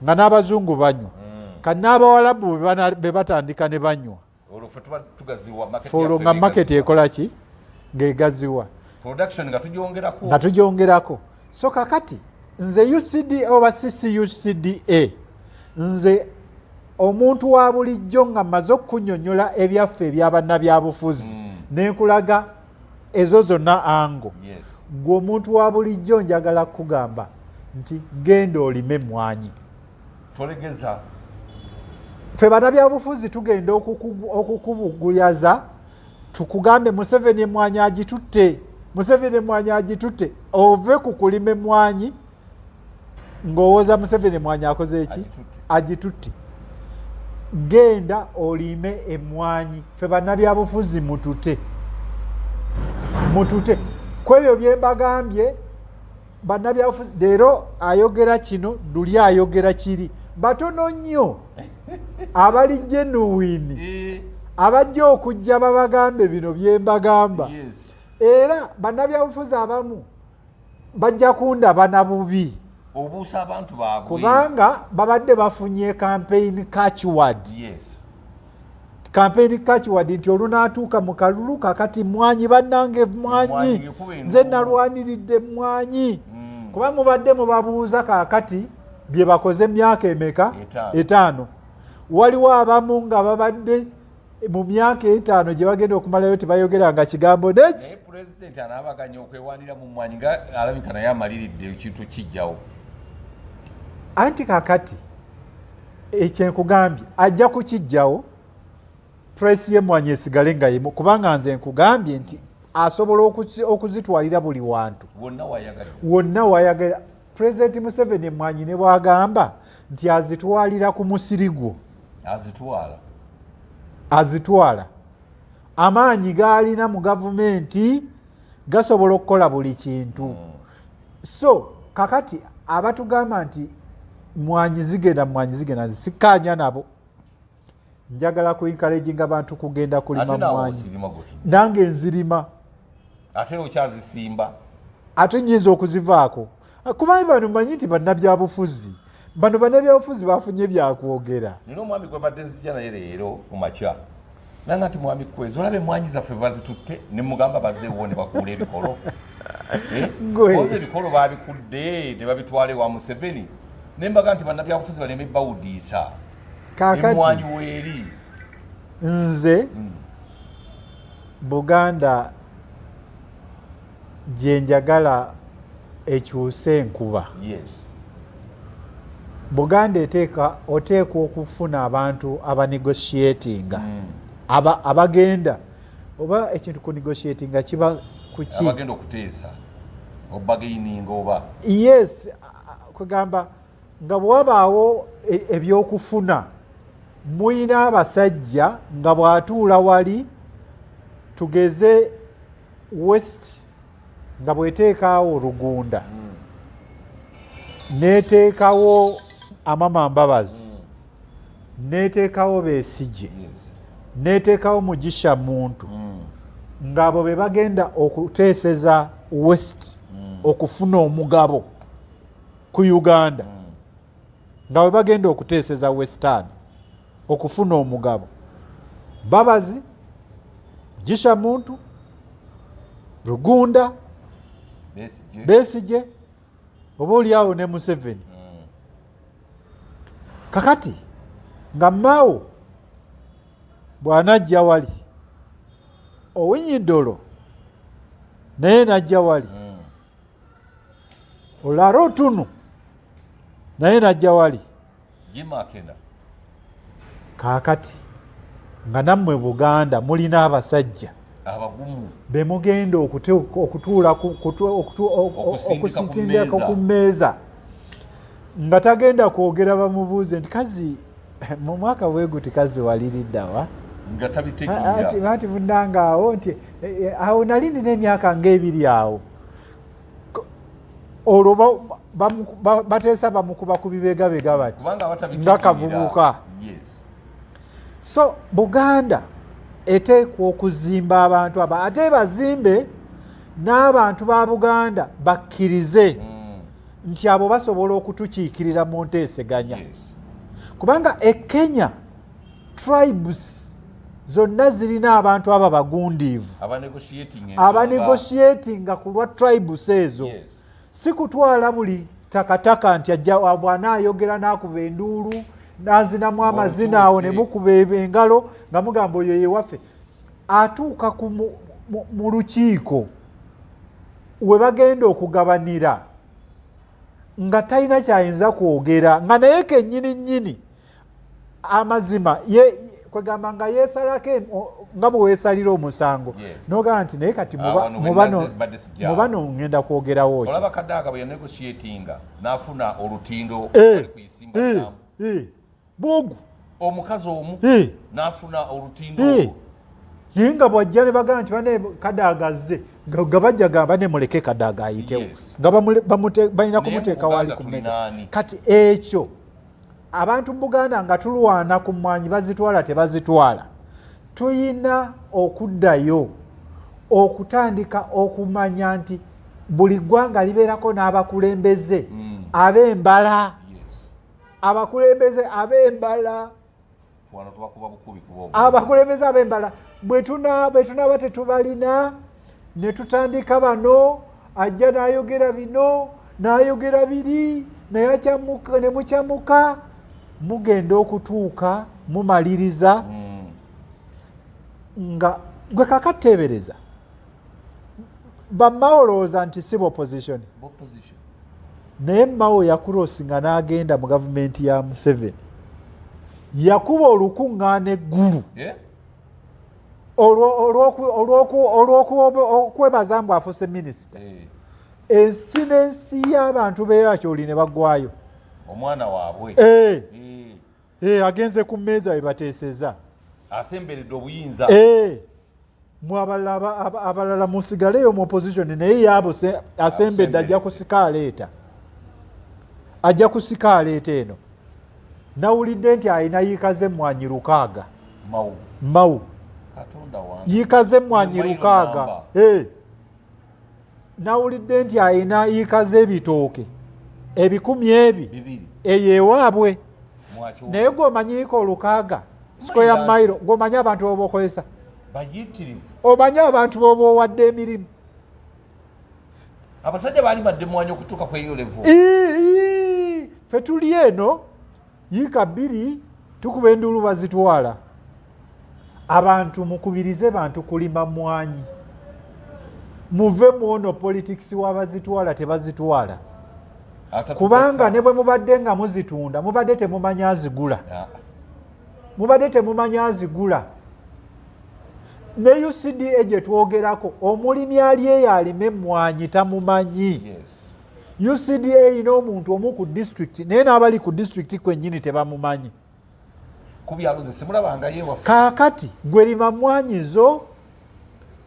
nga n'abazungu banywa, kati n'abawalabu be batandika ne banywa, olwo nga market ekola ki? Ng'egaziwa nga tugyongerako. So kakati nze UCDA oba CCUCDA, nze omuntu wa bulijjo nga mmaze okukunyonyola ebyaffe ebyabannabyabufuzi, nenkulaga ezo zonna ango, gwe omuntu wa bulijjo njagala kukugamba nti genda olime emmwanyi. Tolegeza. Ffe bannabyabufuzi tugenda okukubuguyaza, tukugambe Museveni emmwanyi agitutte, Museveni emmwanyi agitutte, ove ku kulima emmwanyi ng'owooza Museveni emmwanyi akoze eki? Agitutte. Genda olime emmwanyi. Ffe bannabyabufuzi mutute, mutute ku ebyo byembagambye. Bannabyabufuzi leero ayogera kino, luli ayogera kiri, batono nnyo abali genuine abajja okujja babagambe bino byembagamba. Era bannabyabufuzi abamu bajja kundaba na bubi, obuusa abantu baabwe, kubanga babadde bafunye campaign catchword. Campaign catchword nti olunaatuuka mu kalulu, kakati mwanyi bannange, mwanyi, nze nalwaniridde mwanyi. Kuba mubadde mubabuuza kaakati bye bakoze emyaka emeka? 5. Waliwo abamu nga babadde mu myaka 5 gye bagenda okumalayo tebayogeranga kigambo neki. Pulezidenti anaabaganya okwewanira mu mwanyi nga alabika naye amaliridde ekintu kijjawo. Anti kakati ekyenkugambye ajja kukijjawo, price y'emmwanyi esigale nga yemu, kubanga nze nkugambye nti asobola okuzitwalira buli wantu wonna wayagala. Pulezidenti Museveni emmwanyi ne bwagamba nti azitwalira ku musiri gwo, azitwala, azitwala. Amaanyi g'alina mu gavumenti gasobola okukola buli kintu. So kakati abatugamba nti mwanyi zigenda, mwanyi zigenda, nsikkaanya nabo. Njagala ku encouraginga abantu kugenda kulima mwanyi. Nange nzirima. Ate okyazisimba? Ate nyinza okuzivaako, kuba bano manyi nti bannabyabufuzi, bano bannabyabufuzi bafunye byakwogera. Nina omwami gwe badde nzija naye leero mu makya, nanga nti mwami Kwezi, olaba emwanyi zaffe bazitutte, ne mugamba bazeewo ne bakuula ebikolo. Oza ebikolo babikudde ne babitwala ewa Museveni, ne mbaga nti bannabyabufuzi baleme bawudiisa emwanyi weeri. Nze Buganda gye njagala ekyuse enkuba. Buganda eteeka, oteekwa okufuna abantu abanegotiatinga, abagenda oba ekintu ku negotiatinga kiba kuki? Abagenda okuteesa, obargaininga oba? Yes, kwegamba nga bwewabaawo ebyokufuna, muyina abasajja nga bw'atuula wali, tugeze West nga bweteekaawo Rugunda, neteekawo Amama Mbabazi, neteekawo Besigye, neteekawo Mugisha Muntu, ng'abo be bagenda okuteeseza West okufuna omugabo ku Uganda, nga bwe bagenda okuteeseza Western okufuna omugabo, Mbabazi, Mugisha Muntu, Rugunda, Besigye, oba oliawo ne Museveni. Kakati nga Mao bw'anajja wali, Owiny-Dollo naye najja wali, Olara Otunu naye najja wali. Kaakati Nga nammwe Buganda mulina abasajja abagumu bemugenda okutuula okusindika ku mmeeza, nga tagenda kwogera, bamubuuze nti, "Kazi, mu mwaka bweguti kazi waliriddawa?" Nga tabitegeera. Anti munnanga awo nti awo nali nina emyaka ngaebiri awo. Olwo bateesa, bamukuba ku bibegabega bati nga kavubuka. So Buganda eteekwa okuzimba abantu aba, ate bazimbe n'abantu ba Buganda bakkirize nti abo basobola okutukiikirira mu nteeseganya, kubanga e Kenya tribes zonna zirina abantu abo abagundiivu abanegotiatinga ku lwa tribes ezo, si kutwala buli takataka nti ajja bw'anaayogera n'akuba enduulu n'azinamu amazina awo ne mukuba engalo nga mugamba oyo yewaffe. Atuuka mu lukiiko we bagenda okugabanira nga talina kyayinza kwogera, nga naye kennyini nnyini amazima ye kwegamba nga yeesalako nga bwe weesalira omusango nogamba nti naye kati mu bano ngenda kwogerawo ki? Olaba Kadaga bwe yanegotiatinga n'afuna olutindo kuisimba. Bwogu. Omukazi omu n'afuna olutindo. Naye nga bwajja ne bagamba nti bane Kadaga azze, nga bajja gamba ne muleke Kadaga ayitewo, nga balina kumuteeka wali ku meza. Kati ekyo abantu mu Buganda nga tulwana ku mwanyi bazitwala tebazitwala, tuyina okuddayo okutandika okumanya nti buli ggwanga libeerako n'abakulembeze ab'embala, abakulembeze ab'embala, abakulembeze ab'embala. Bwe tunaaba tetubalina ne tutandika bano ajja n'ayogera bino n'ayogera biri, naye akyamuka ne mukyamuka, mugenda okutuuka mumaliriza nga gwe kakateebereza bammawo olowooza nti si opposition, naye Mao yakurosinga n'agenda mu gavumenti ya Museveni, yakuba olukuŋŋaana eggulu olw'okwebaza mbu afuuse minisita. Ensi n'ensi y'abantu beyakyoli ne baggwayo. Omwana waabwe. Agenze ku mmeeza we bateeseza. Asemberedde obuyinza. Mwe abalala musigaleyo mu opposition, naye yaabo asembedde, ajja kusika aleeta, ajja kusika aleeta. Eno nawulidde nti alina yiika z'emmwanyi 600. Mawu yiika z'emmwanyi 600. Nawulidde nti alina yiika z'ebitooke ebikumi ebi eyo ewaabwe. Naye gweomanyi yiika 600 square mile, gweomanyi abantu boba okozesa, omanyi abantu boba owadde emirimu. Abasajja baali badde mwanyi okutuuka ku eyo level. Fe tuli eno yiika 2 tukuba enduulu bazitwala. Abantu mukubirize bantu kulima mwanyi, muve muono politics wabazitwala tebazitwala, kubanga ne bwe mubadde nga muzitunda mubadde temumanyi azigula, mubadde temumanyi azigula. Ne UCDA gye twogerako, omulimi ali eyo alima emmwanyi tamumanyi. UCDA erina omuntu omu ku disitulikiti, naye n'abali ku disitulikiti kwennyini tebamumanyi. Kaakati gwe lima mwanyi zo,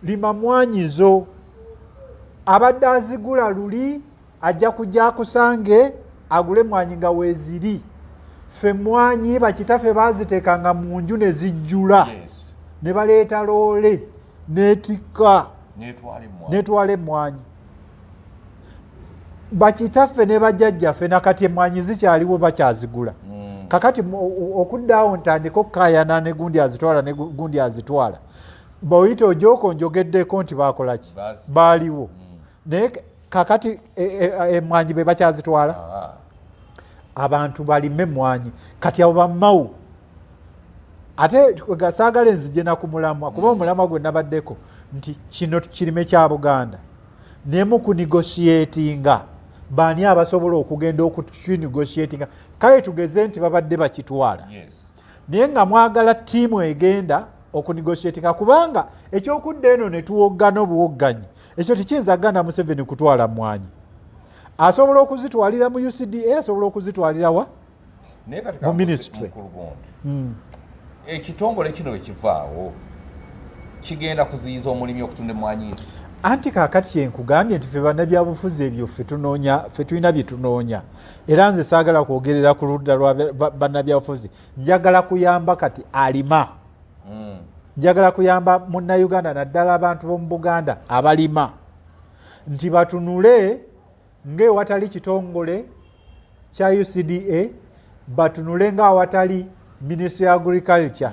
lima mwanyi zo. Abadde azigula luli ajja kujja akusange agule mwanyi nga weeziri. Ffe mwanyi bakitaffe baziteekanga mu nju ne zijjula, ne baleeta loole netikka netwala emmwanyi. Bakitaffe ne bajjajjaffe nakati emmwanyi zikyaliwo, bakyazigula. Kakati okuddaawo ntandika okukayana ne gundi azitwala ne gundi azitwala, boyita ojooka onjogeddeko nti bakolaki, baaliwo. Naye kakati emmwanyi be bakyazitwala. Abantu balime emmwanyi. Kati abo bamawu ate saagala enzije na ku mulamwa, kuba omulamwa gwe nabaddeko nti kino kirime kya Buganda, naye mu kunegotiatinga baani abasobola okugenda okukinegotiatinga? Kale tugeze nti babadde bakitwala. Naye nga mwagala ttiimu egenda okunegotiatinga, kubanga ekyokudda eno ne tuwoggana obuwogganyi, ekyo tekiyinza kuganda Museveni kutwala mmwanyi. Asobola okuzitwalira mu UCDA, asobola okuzitwalira wa? Naye kati Mu ministry. Mukulu Gondi, ekitongole kino bwe kivaawo kigenda kuziyiza omulimi okutunda emmwanyi? Anti kaakati kyenkugambye nti ffe bannabyabufuzi ebyo ffe tunoonya, ffe tulina bye tunoonya. Era nze saagala kwogerera ku ludda lwa bannabyabufuzi. Njagala kuyamba kati alima, njagala kuyamba Munnayuganda, naddala abantu b'omu Buganda abalima, nti batunule ng'ewatali kitongole kya UCDA, batunule ng'awatali Ministry ya Agriculture,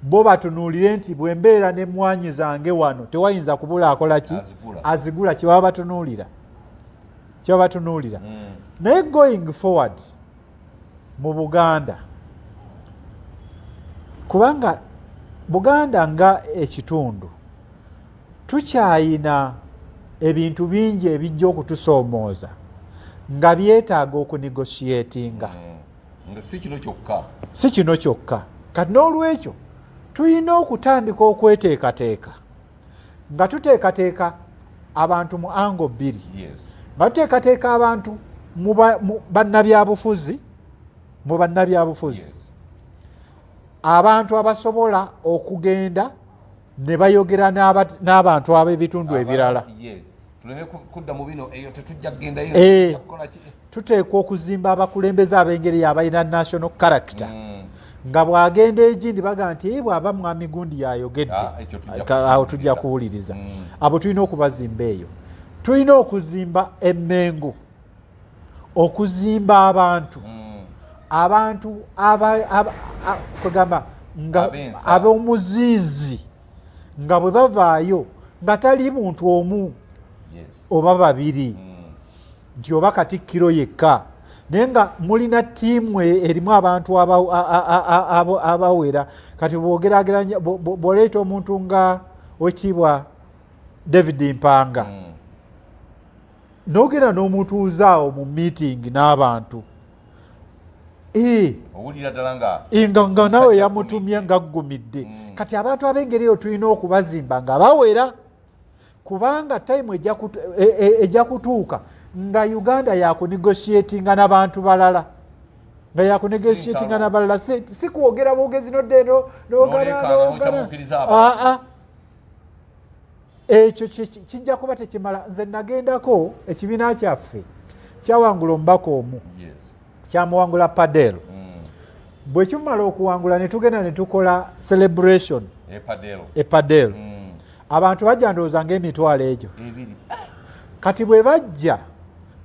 bo batunuulire nti bwe mbeera n'emmwanyi zange wano tewayinza kubula akola ki? Azigula. Azigula. Kyebaba batunuulira, kyebaba batunuulira. Naye going forward mu Buganda, kubanga Buganda nga ekitundu tukyayina ebintu bingi ebijja okutusoomooza nga byetaaga okunegotiatinga. Nga si kino kyokka. Si kino kyokka. Kati n'olwekyo tulina okutandika okweteekateeka, nga tuteekateeka abantu mu angle bbiri, nga tuteekateeka abantu mu bannabyabufuzi, mu bannabyabufuzi, abantu abasobola okugenda ne bayogera n'abantu ab'ebitundu ebirala. Yes. Tuleme kudda mu bino, eyo tetujja kugendayo. Tujja kukola ki? Tuteekwa okuzimba abakulembeze ab'engeri abalina national character, nga bw'agenda egindi baga nti, "Eh, bw'aba mwami gundi yayogedde, Ah, ekyo tujja awo tujja kuwuliriza." kuwuliriza." Abo tulina okubazimba eyo. Tulina okuzimba emmengo, okuzimba abantu, abantu kwegamba nga Ab'ensa. ab'omuzinzi, nga bwe bavaayo nga tali muntu omu oba babiri, nti oba katikkiro yekka, naye nga mulina ttiimu erimu abantu abawera. Kati bwogerageranya, bw'oleeta omuntu nga Owekitiibwa David Mpanga, n'ogenda n'omutuuzaawo mu meeting n'abantu, Owulira ddala nga nga nawe Musajja yamutumye nga aggumidde. Kati abantu ab'engeri eyo tulina okubazimba nga bawera, kubanga time ejja kutuuka nga Uganda yakunegotiatinga n'abantu balala, nga yakunegotiatinga Si n'abalala, si kwogera bwogezi nodda eno. N'oleekaana, n'okyamuukiriza abantu. Aa, ekyo kijja kuba tekimala. Nze nagendako, ekibiina kyaffe kyawangula omubaka omu, kyamuwangula Padel. Bwe kimala okuwangula ne tugenda ne tukola celebration. Epadelo. Epadel. Abantu bajja, ndowooza ng'emitwalo egyo 2. Kati bwe bajja,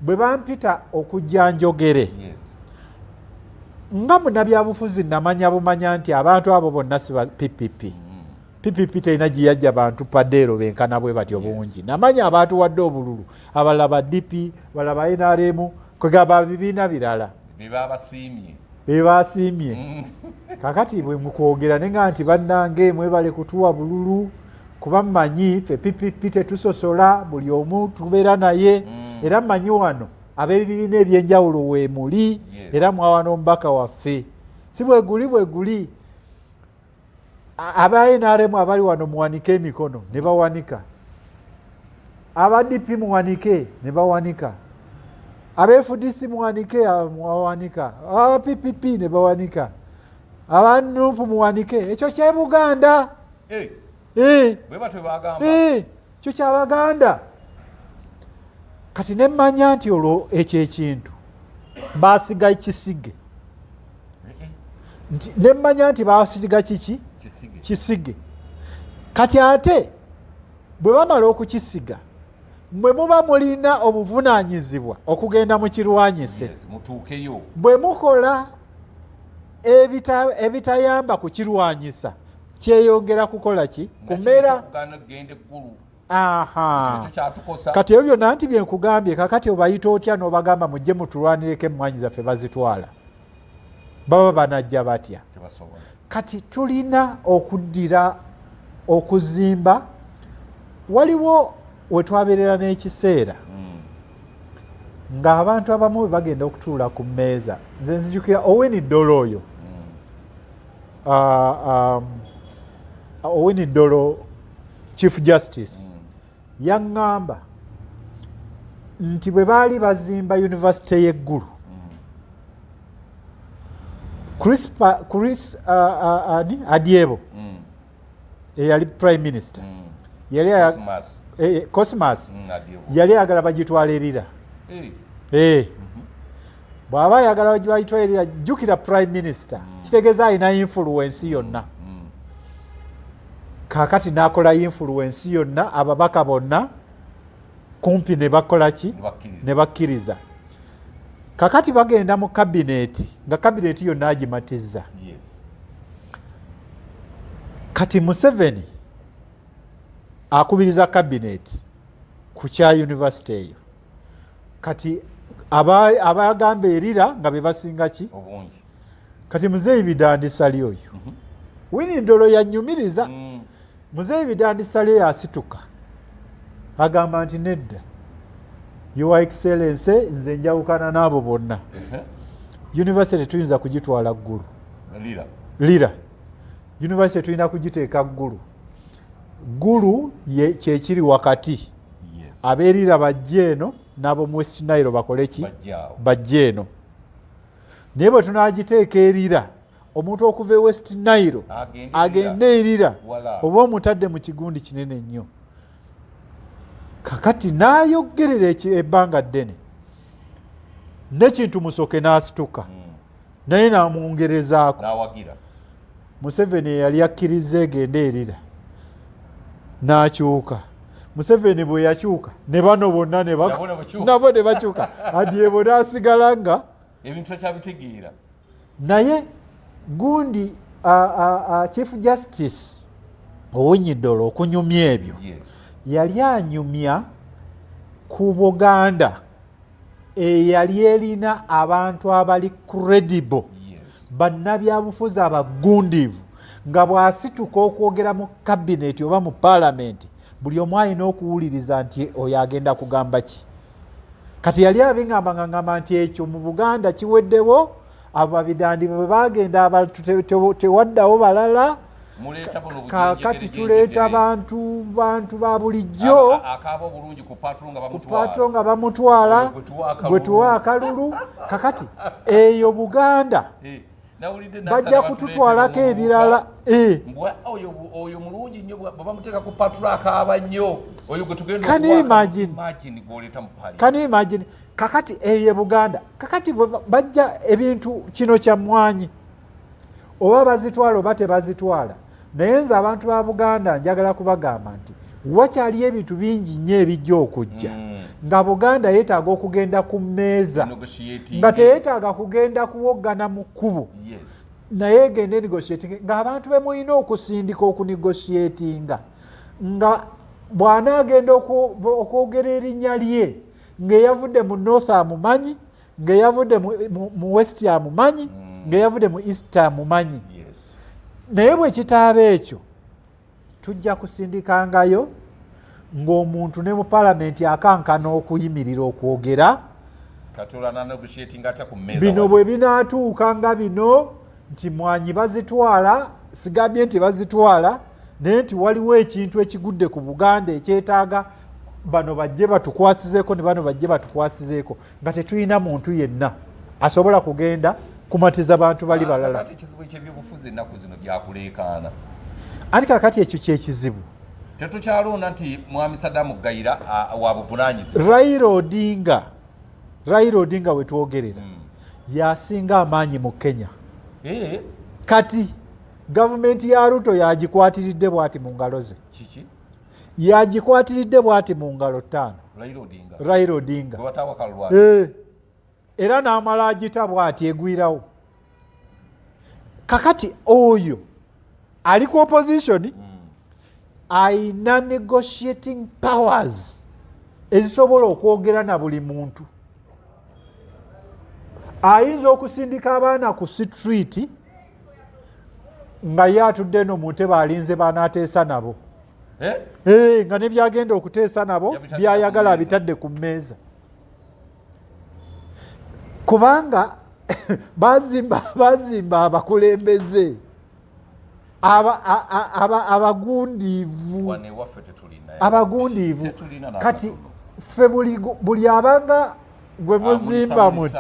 bwe bampita okujja njogere, nga munabyabufuzi namanya bumanya nti abantu abo bonna si ba PPP. PPP terina giyajja bantu Padeero benkana bwe batyo bungi. Namanya abatuwadde obululu abalala ba DP, balala ba NRM, kwegamba bibiina birala. Bebabasiimye. Bebasiimye. Kakati bwe mukwogera nenga nti bannange mwebale kutuwa bululu, kuba mmanyi ffe PPP tetusosola, buli omu tubeera naye, era mmanyi wano ab'ebibiina ebyenjawulo weemuli, era mwawa n'omubaka waffe. Si bweguli bweguli, aba NRM abali wano muwanike emikono, ne bawanika. Aba DP muwanike, ne bawanika. Aba FDC muwanike, muwanika. Aba PPP ne bawanika. Aba NUP muwanike. Ekyo kye Buganda. Eh, bwe batyo bagamba. Ekyo kyabaganda. Kati nemmanya nti olwo ekyo ekintu basiga kisige, nti nemmanya nti basiga kiki? Kisige. Kisige. Kati ate bwe bamala okukisiga, mwe muba mulina obuvunaanyizibwa okugenda mukirwanyise. Yes, mutuukeyo. Bwe mukola ebitayamba kukirwanyisa, kyeyongera kukola ki? Kumera. Kugana kugenda eggulu. Aha. Ekyo kyatukosa. Kati ebyo byonna nti byenkugambye, kakati obayita otya n'obagamba mujje mutulwanireko emmwanyi zaffe bazitwala? Baba banajja batya? Tebasobola. Kati tulina okuddira okuzimba. Waliwo wetwabeerera n'ekiseera ng'abantu abamu bwe bagenda okutuula ku mmeeza, nze nzijukira Owiny Dollo oyo. Owiny Dollo Chief Justice yaŋŋamba nti bwe baali bazimba yunivasite y'eggulu, Chris ani Adyebo eyali prime minister yali Cosmas. Cosmas Adyebo. Yali ayagala bagitwala erira. Bw'aba ayagala bagitwala erira, jjukira prime minister kitegeeza alina influence yonna. Kaakati n'akola influence yonna, ababaka bonna kumpi ne bakola ki? Ne bakkiriza. Ne bakkiriza. Kakati bagenda mu kabineeti nga kabineeti yonna agimatizza. Kati Museveni akubiriza kabineeti ku kya yunivasite eyo. Kati abagamba erira nga be basinga ki? Obungi. Kati Muzeeyi Bidandi Ssali oyo, Owiny Dollo yanyumiriza. Muzeeyi Bidandi Ssali oyo asituka agamba nti nedda, Your Excellence, nze njawukana n'abo bonna. University tuyinza kugitwala Ggulu. Lira. Lira. University tulina kugiteeka Ggulu. Ggulu kyekiri wakati. Abeerira bajje eno n'ab'omu West Nile bakole ki? Bajje awo. Bajje eno. Naye bwe tunagiteeka erira, omuntu okuva e West Nile agende agende erira, Wala. oba omutadde mu kigundi kinene nnyo. Kakati n'ayogerera ebbanga ddene, nekintu Musoke n'asituka naye n'amwongerezaako. N'awagira. Museveni eyali akkiriza egende erira n'akyuka. Museveni bwe yakyuka ne bano bonna Nabo ne bakyuka. Nabo ne bakyuka. Adyebo n'asigala nga ebintu takyabitegeera. Naye gundi Chief Justice Owiny Dollo okunyumya ebyo, yali anyumya ku Buganda eyali erina abantu abali credible, bannabyabufuzi abagundiivu, nga bw'asituka okwogera mu kabineti oba mu paalamenti, buli omu alina okuwuliriza nti oyo agenda kugamba ki. Kati yali abingamba nga ngamba nti ekyo mu Buganda kiweddewo. Abo babidandi bwe bagenda, abantu tewaddawo balala. Muleeta buno Kaakati bujenjegere, tuleeta jenjegere. bantu ba bulijjo. Akaaba obulungi ku patrol nga ku bamutwala. Patrol nga bamutwala. Oyo gwe tuwa akalulu. Gwe tuwa akalulu. Kakati eyo Buganda Nawulidde bajja Nansana kututwalako batuleetera ebirala. Mbwa oyo mulungi nnyo, bwe bamuteeka ku patrol akaaba nnyo. Oyo gwe tugenda Can you okuwa imagine? Imagine gw'oleeta mu parliament. Can you imagine? Kakati eyo e Buganda. Kakati bwe bajja ebintu kino kya mmwanyi, oba bazitwala oba tebazitwala, naye nze abantu ba Buganda njagala kubagamba nti wakyaliyo ebintu bingi nnyo ebijja okujja nga Buganda yeetaaga okugenda ku mmeeza, Negotiating. nga teyeetaaga kugenda kuwoggana mu kkubo, naye egende negotiating ng'abantu be mulina okusindika okunegotiatinga, nga bw'anaagenda okwogera erinnya lye, ng'eyavudde mu North amumanyi, ng'eyavudde mu West amumanyi, ng'eyavudde mu East amumanyi. Naye bwe kitaaba ekyo, tujja kusindikangayo ng'omuntu ne mu palamenti akankana okuyimirira okwogera. Katola na negotiating atya ku mmeeza? Bino wano? Bwe binaatuuka nga bino nti mwanyi bazitwala, sigambye nti bazitwala, naye nti waliwo ekintu ekigudde ku Buganda ekyetaaga bano bajje batukwasizeeko ne bano bajje batukwasizeeko, nga tetulina muntu yenna asobola kugenda kumatiza bantu bali balala. Kakati ekizibu ekyebyobufuzi ennaku zino byakuleekaana. Anti kakati ekyo kyekizibu. Tetukyalonda nti mwami Sadamu Gayira wa buvunaanyizibwa. Raila Odinga, Raila Odinga wetwogerera yasinga amaanyi mu Kenya. Kati gavumenti ya Ruto yagikwatiridde bwati mu ngalo ze. Kiki? Yagikwatiridde bwati mu ngalo 5. Raila Odinga. Raila Odinga. Gwe bataawa kalulu. Era n'amala agita bwati egwirawo. Kakati oyo ali ku opposition ayina negotiating powers ezisobola okwogera na buli muntu. Ayinza okusindika abaana ku street nga ye atudde eno mu ntebe alinze banaateesa nabo. Eh? Nga ne byagenda okuteesa nabo Yabitadde byayagala ku mmeeza. Abitadde ku mmeeza, kubanga bazimba abakulembeze. Abagundiivu, abagundiivu. Kati ffe buli abanga gwe muzimba muti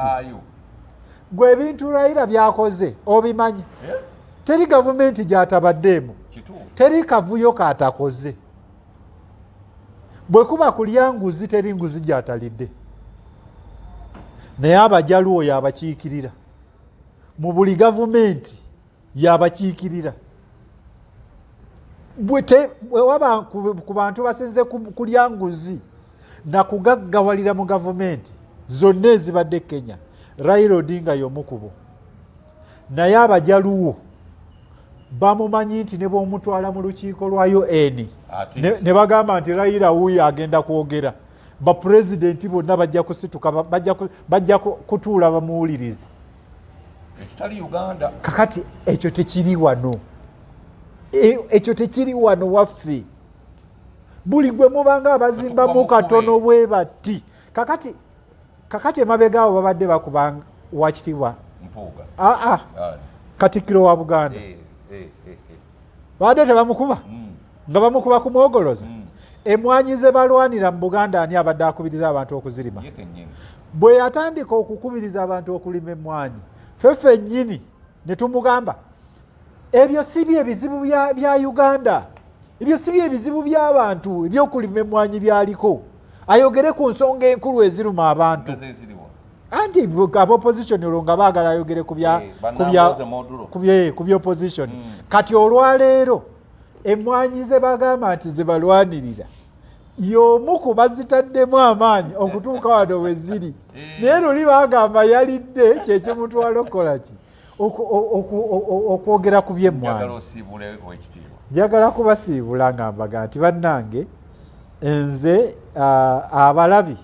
gwe ebintu Raila byakoze obimanyi, eh? Teri gavumenti gyatabaddeemu, teri kavuyo katakoze. Bwe kuba kulya nguzi, teri nguzi gyatalidde. Naye Abajaluwo yabakiikirira mu buli gavumenti, yabakiikirira. Bwe waba ku bantu basinze kulya nguzi nakugaggawalira mu gavumenti zonna ezibadde Kenya, Raila Odinga y'omu kubo. Naye Abajaluwo bamumanyi nti ne bwomutwala mu lukiiko lwa UN ne bagamba nti Raila wuuyo agenda kwogera, bapulezidenti bonna bajja kusituka, bajja kutuula bamuwulirize. Ekitali Uganda. Kakati ekyo tekiri wano, ekyo tekiri wano waffe. Buli gwe mubanga abazimbamu katono bwe bati. Kakati emabega awo babadde bakuba Wakitiibwa aa Katikkiro wa Buganda, eh, eh, eh, babadde tebamukuba, nga bamukuba kumwogoloza. Emwanyi ze balwanira mu Buganda, ani abadde akubiriza abantu okuzirima? Bwe yatandika okukubiriza abantu okulima emwanyi, ffe ffennyini ne tumugamba, ebyo si bye bizibu bya Uganda, ebyo si bye bizibu by'abantu, ebyokulima emwanyi byaliko. Ayogere ku nsonga enkulu eziruma abantu. Anti aba opposition olwo nga baagala ayogere ku bya opposition. Kati olwaleero emwanyi ze bagamba nti zebalwanirira, y'omu ku bazitaddemu amaanyi okutuuka wano we ziri. Naye luli bagamba yalidde, kyekimutwala okukola ki? Okwogera ku byemmwanyi. Njagala kubasiibula nga mbaga nti bannange, nze abalabi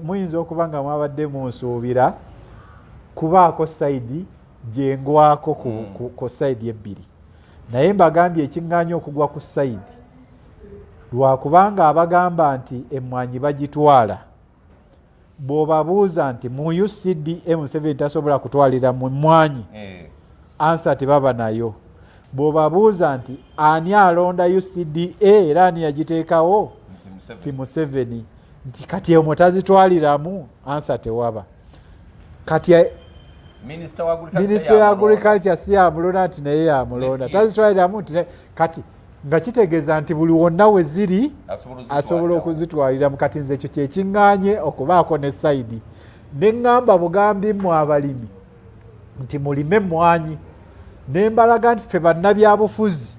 muyinza okuba nga mwabadde munsuubira kubaako side gyengwako ku side ebbiri, naye mbagambye ekiŋŋaanya okugwa ku side lwakubanga abagamba nti emmwanyi bagitwala, bw'obabuuza nti mu UCDA Museveni tasobola kutwalira mu mmwanyi, answer tebaba nayo. Bw'obabuuza nti ani alonda UCDA era ani yagiteekawo, ti Museveni, nti kati omwo tazitwaliramu, answer tewaba. Kati minisita ya agriculture si yamulonda, nti naye yamulonda, tazitwaliramu, nti kati nga kitegeeza nti buli wonna we ziri asobola okuzitwaliramu. Kati nze ekyo kyekiŋŋaanye okubaako ne side, ne ŋŋamba bugambi mmwe abalimi nti mulime emmwanyi, ne mbalaga nti ffe bannabyabufuzi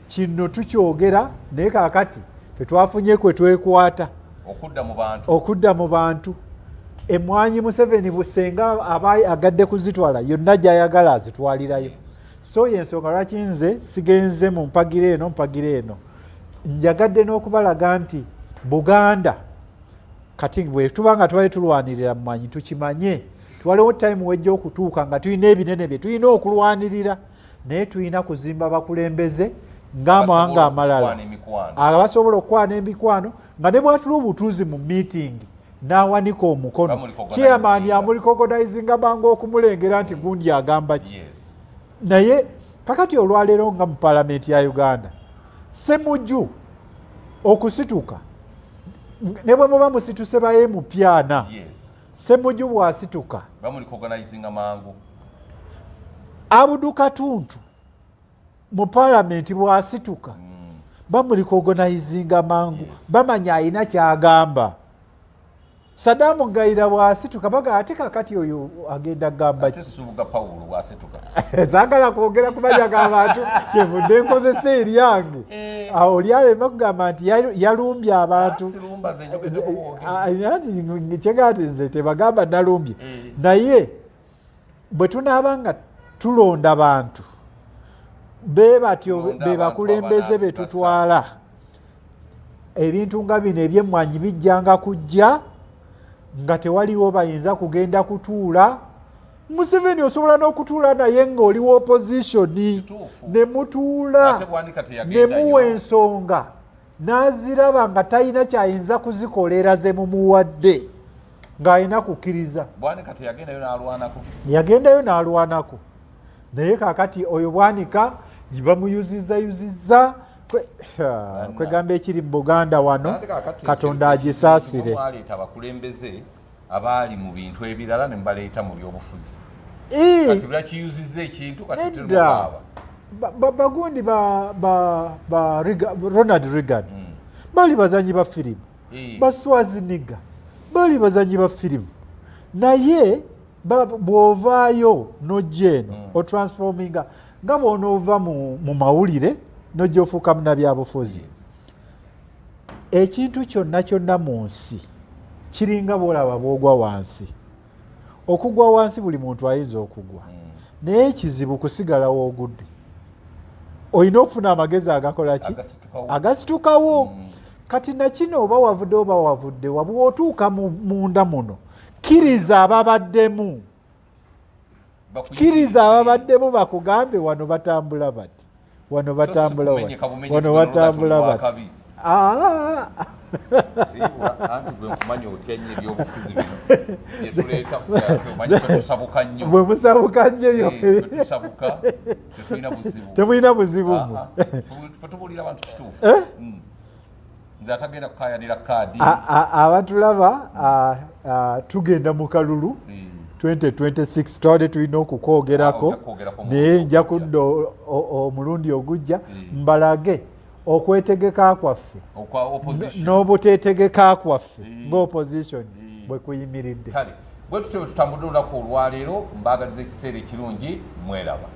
kino tukyogera, naye kaakati ffe twafunye kwe twekwata okudda mu bantu. Emwanyi Museveni busenga aba agadde kuzitwala yonna gyayagala azitwalirayo. So yensonga lwaki nze sigenze mu mpagira eno mpagira eno. Njagadde n'okubalaga nti Buganda kati bwe tuba nga tubale tulwanirira mwanyi, tukimanye tiwaliwo time wejja okutuuka nga tulina ebinene bye tulina okulwanirira, naye tulina kuzimba bakulembeze ng'amawanga amalala abasobola okukwana emikwano, nga ne bwatula obutuuzi mu meeting n'awanika omukono, chairman amurecognizinga mangu okumulengera nti gundi agamba ki. Naye kakati olwaleero nga mu palamenti ya Uganda, Semuju okusituka, ne bwe muba musituse baye mupyana, Semuju bw'asituka Abudu Katuntu mu palamenti bw'asituka, bamurecognizinga mangu, bamanya alina kyagamba. Sadamu Gayira bw'asituka baga ate kakati oyo agenda gamba ki? Saagala kwogera kumanya g'abantu, kyevudde nkozesa eryange. Awo oli alema kugamba nti yalumbye abantu, kyega nti nze tebagamba nalumbye. Naye bwe tunaaba nga tulonda bantu be batyo be bakulembeze be tutwala, ebintu nga bino ebyemmwanyi bijjanga kujja nga tewaliwo bayinza kugenda kutuula. Museveni osobola n'okutuula naye ng'oli wa opposition, ne mutuula ne muwa ensonga n'aziraba nga talina kyayinza kuzikolera ze mumuwadde, ng'alina kukkiriza. Yagendayo n'alwanako. Naye kakati oyo Bwanika Bamuyuzizayuziza kwegamba ekiri mu Buganda wano, Katonda agisaasire. Mwaleeta abakulembeze abaali mu bintu ebirala ne mubaleeta mu byobufuzi. Kati lwakiyuzizza ekintu kati? Nedda, bagundi ba Ronald Reagan baali bazanyi ba firimu. Ba Schwarzenegger baali bazanyi ba firimu, naye bw'ovaayo n'ojja eno otransforminga nga bw'onoova mu mawulire n'ojja ofuuka munabyabufuzi. Ekintu kyonna kyonna mu nsi kiringa bwolaba bwogwa wansi. Okugwa wansi buli muntu ayinza okugwa, naye ekizibu kusigala woogudde. Olina okufuna amagezi agakola ki? Agasitukawo. Kati nakino oba wavudde oba wavudde, bw'otuuka munda muno, kkiriza ababaddemu, kkiriza ababaddemu bakugambe wano batambula bati, wano batambula bati, wano batambula bati. Ah! Anti gwe nkumanya otya nnyo ebyobufuzi bino byetuleeta ffe, ate omanyi ffe tusabuka nnyo. Bwe musabuka nnyo. Eh, ffe tusabuka, tetulina buzibu. Temulina buzibu mmwe. Ah, ah. Ffe tubuulira abantu kituufu. Nze atagenda kukayanira kaadi. Abatulaba, tugenda mu kalulu 2026. Twabadde tulina okukwogerako, Ah, ojja kwogerako mu naye mulundi nja ogujja. Kudda omulundi ogujja mbalage okwetegeka kwaffe okwa opposition n'obuteetegeka kwaffe ng'opposition bwe kuyimiridde. Kale bwe tutyo bwe tutambudde olunaku olwaleero. Mbaagaliza ekiseera ekirungi. Mweraba.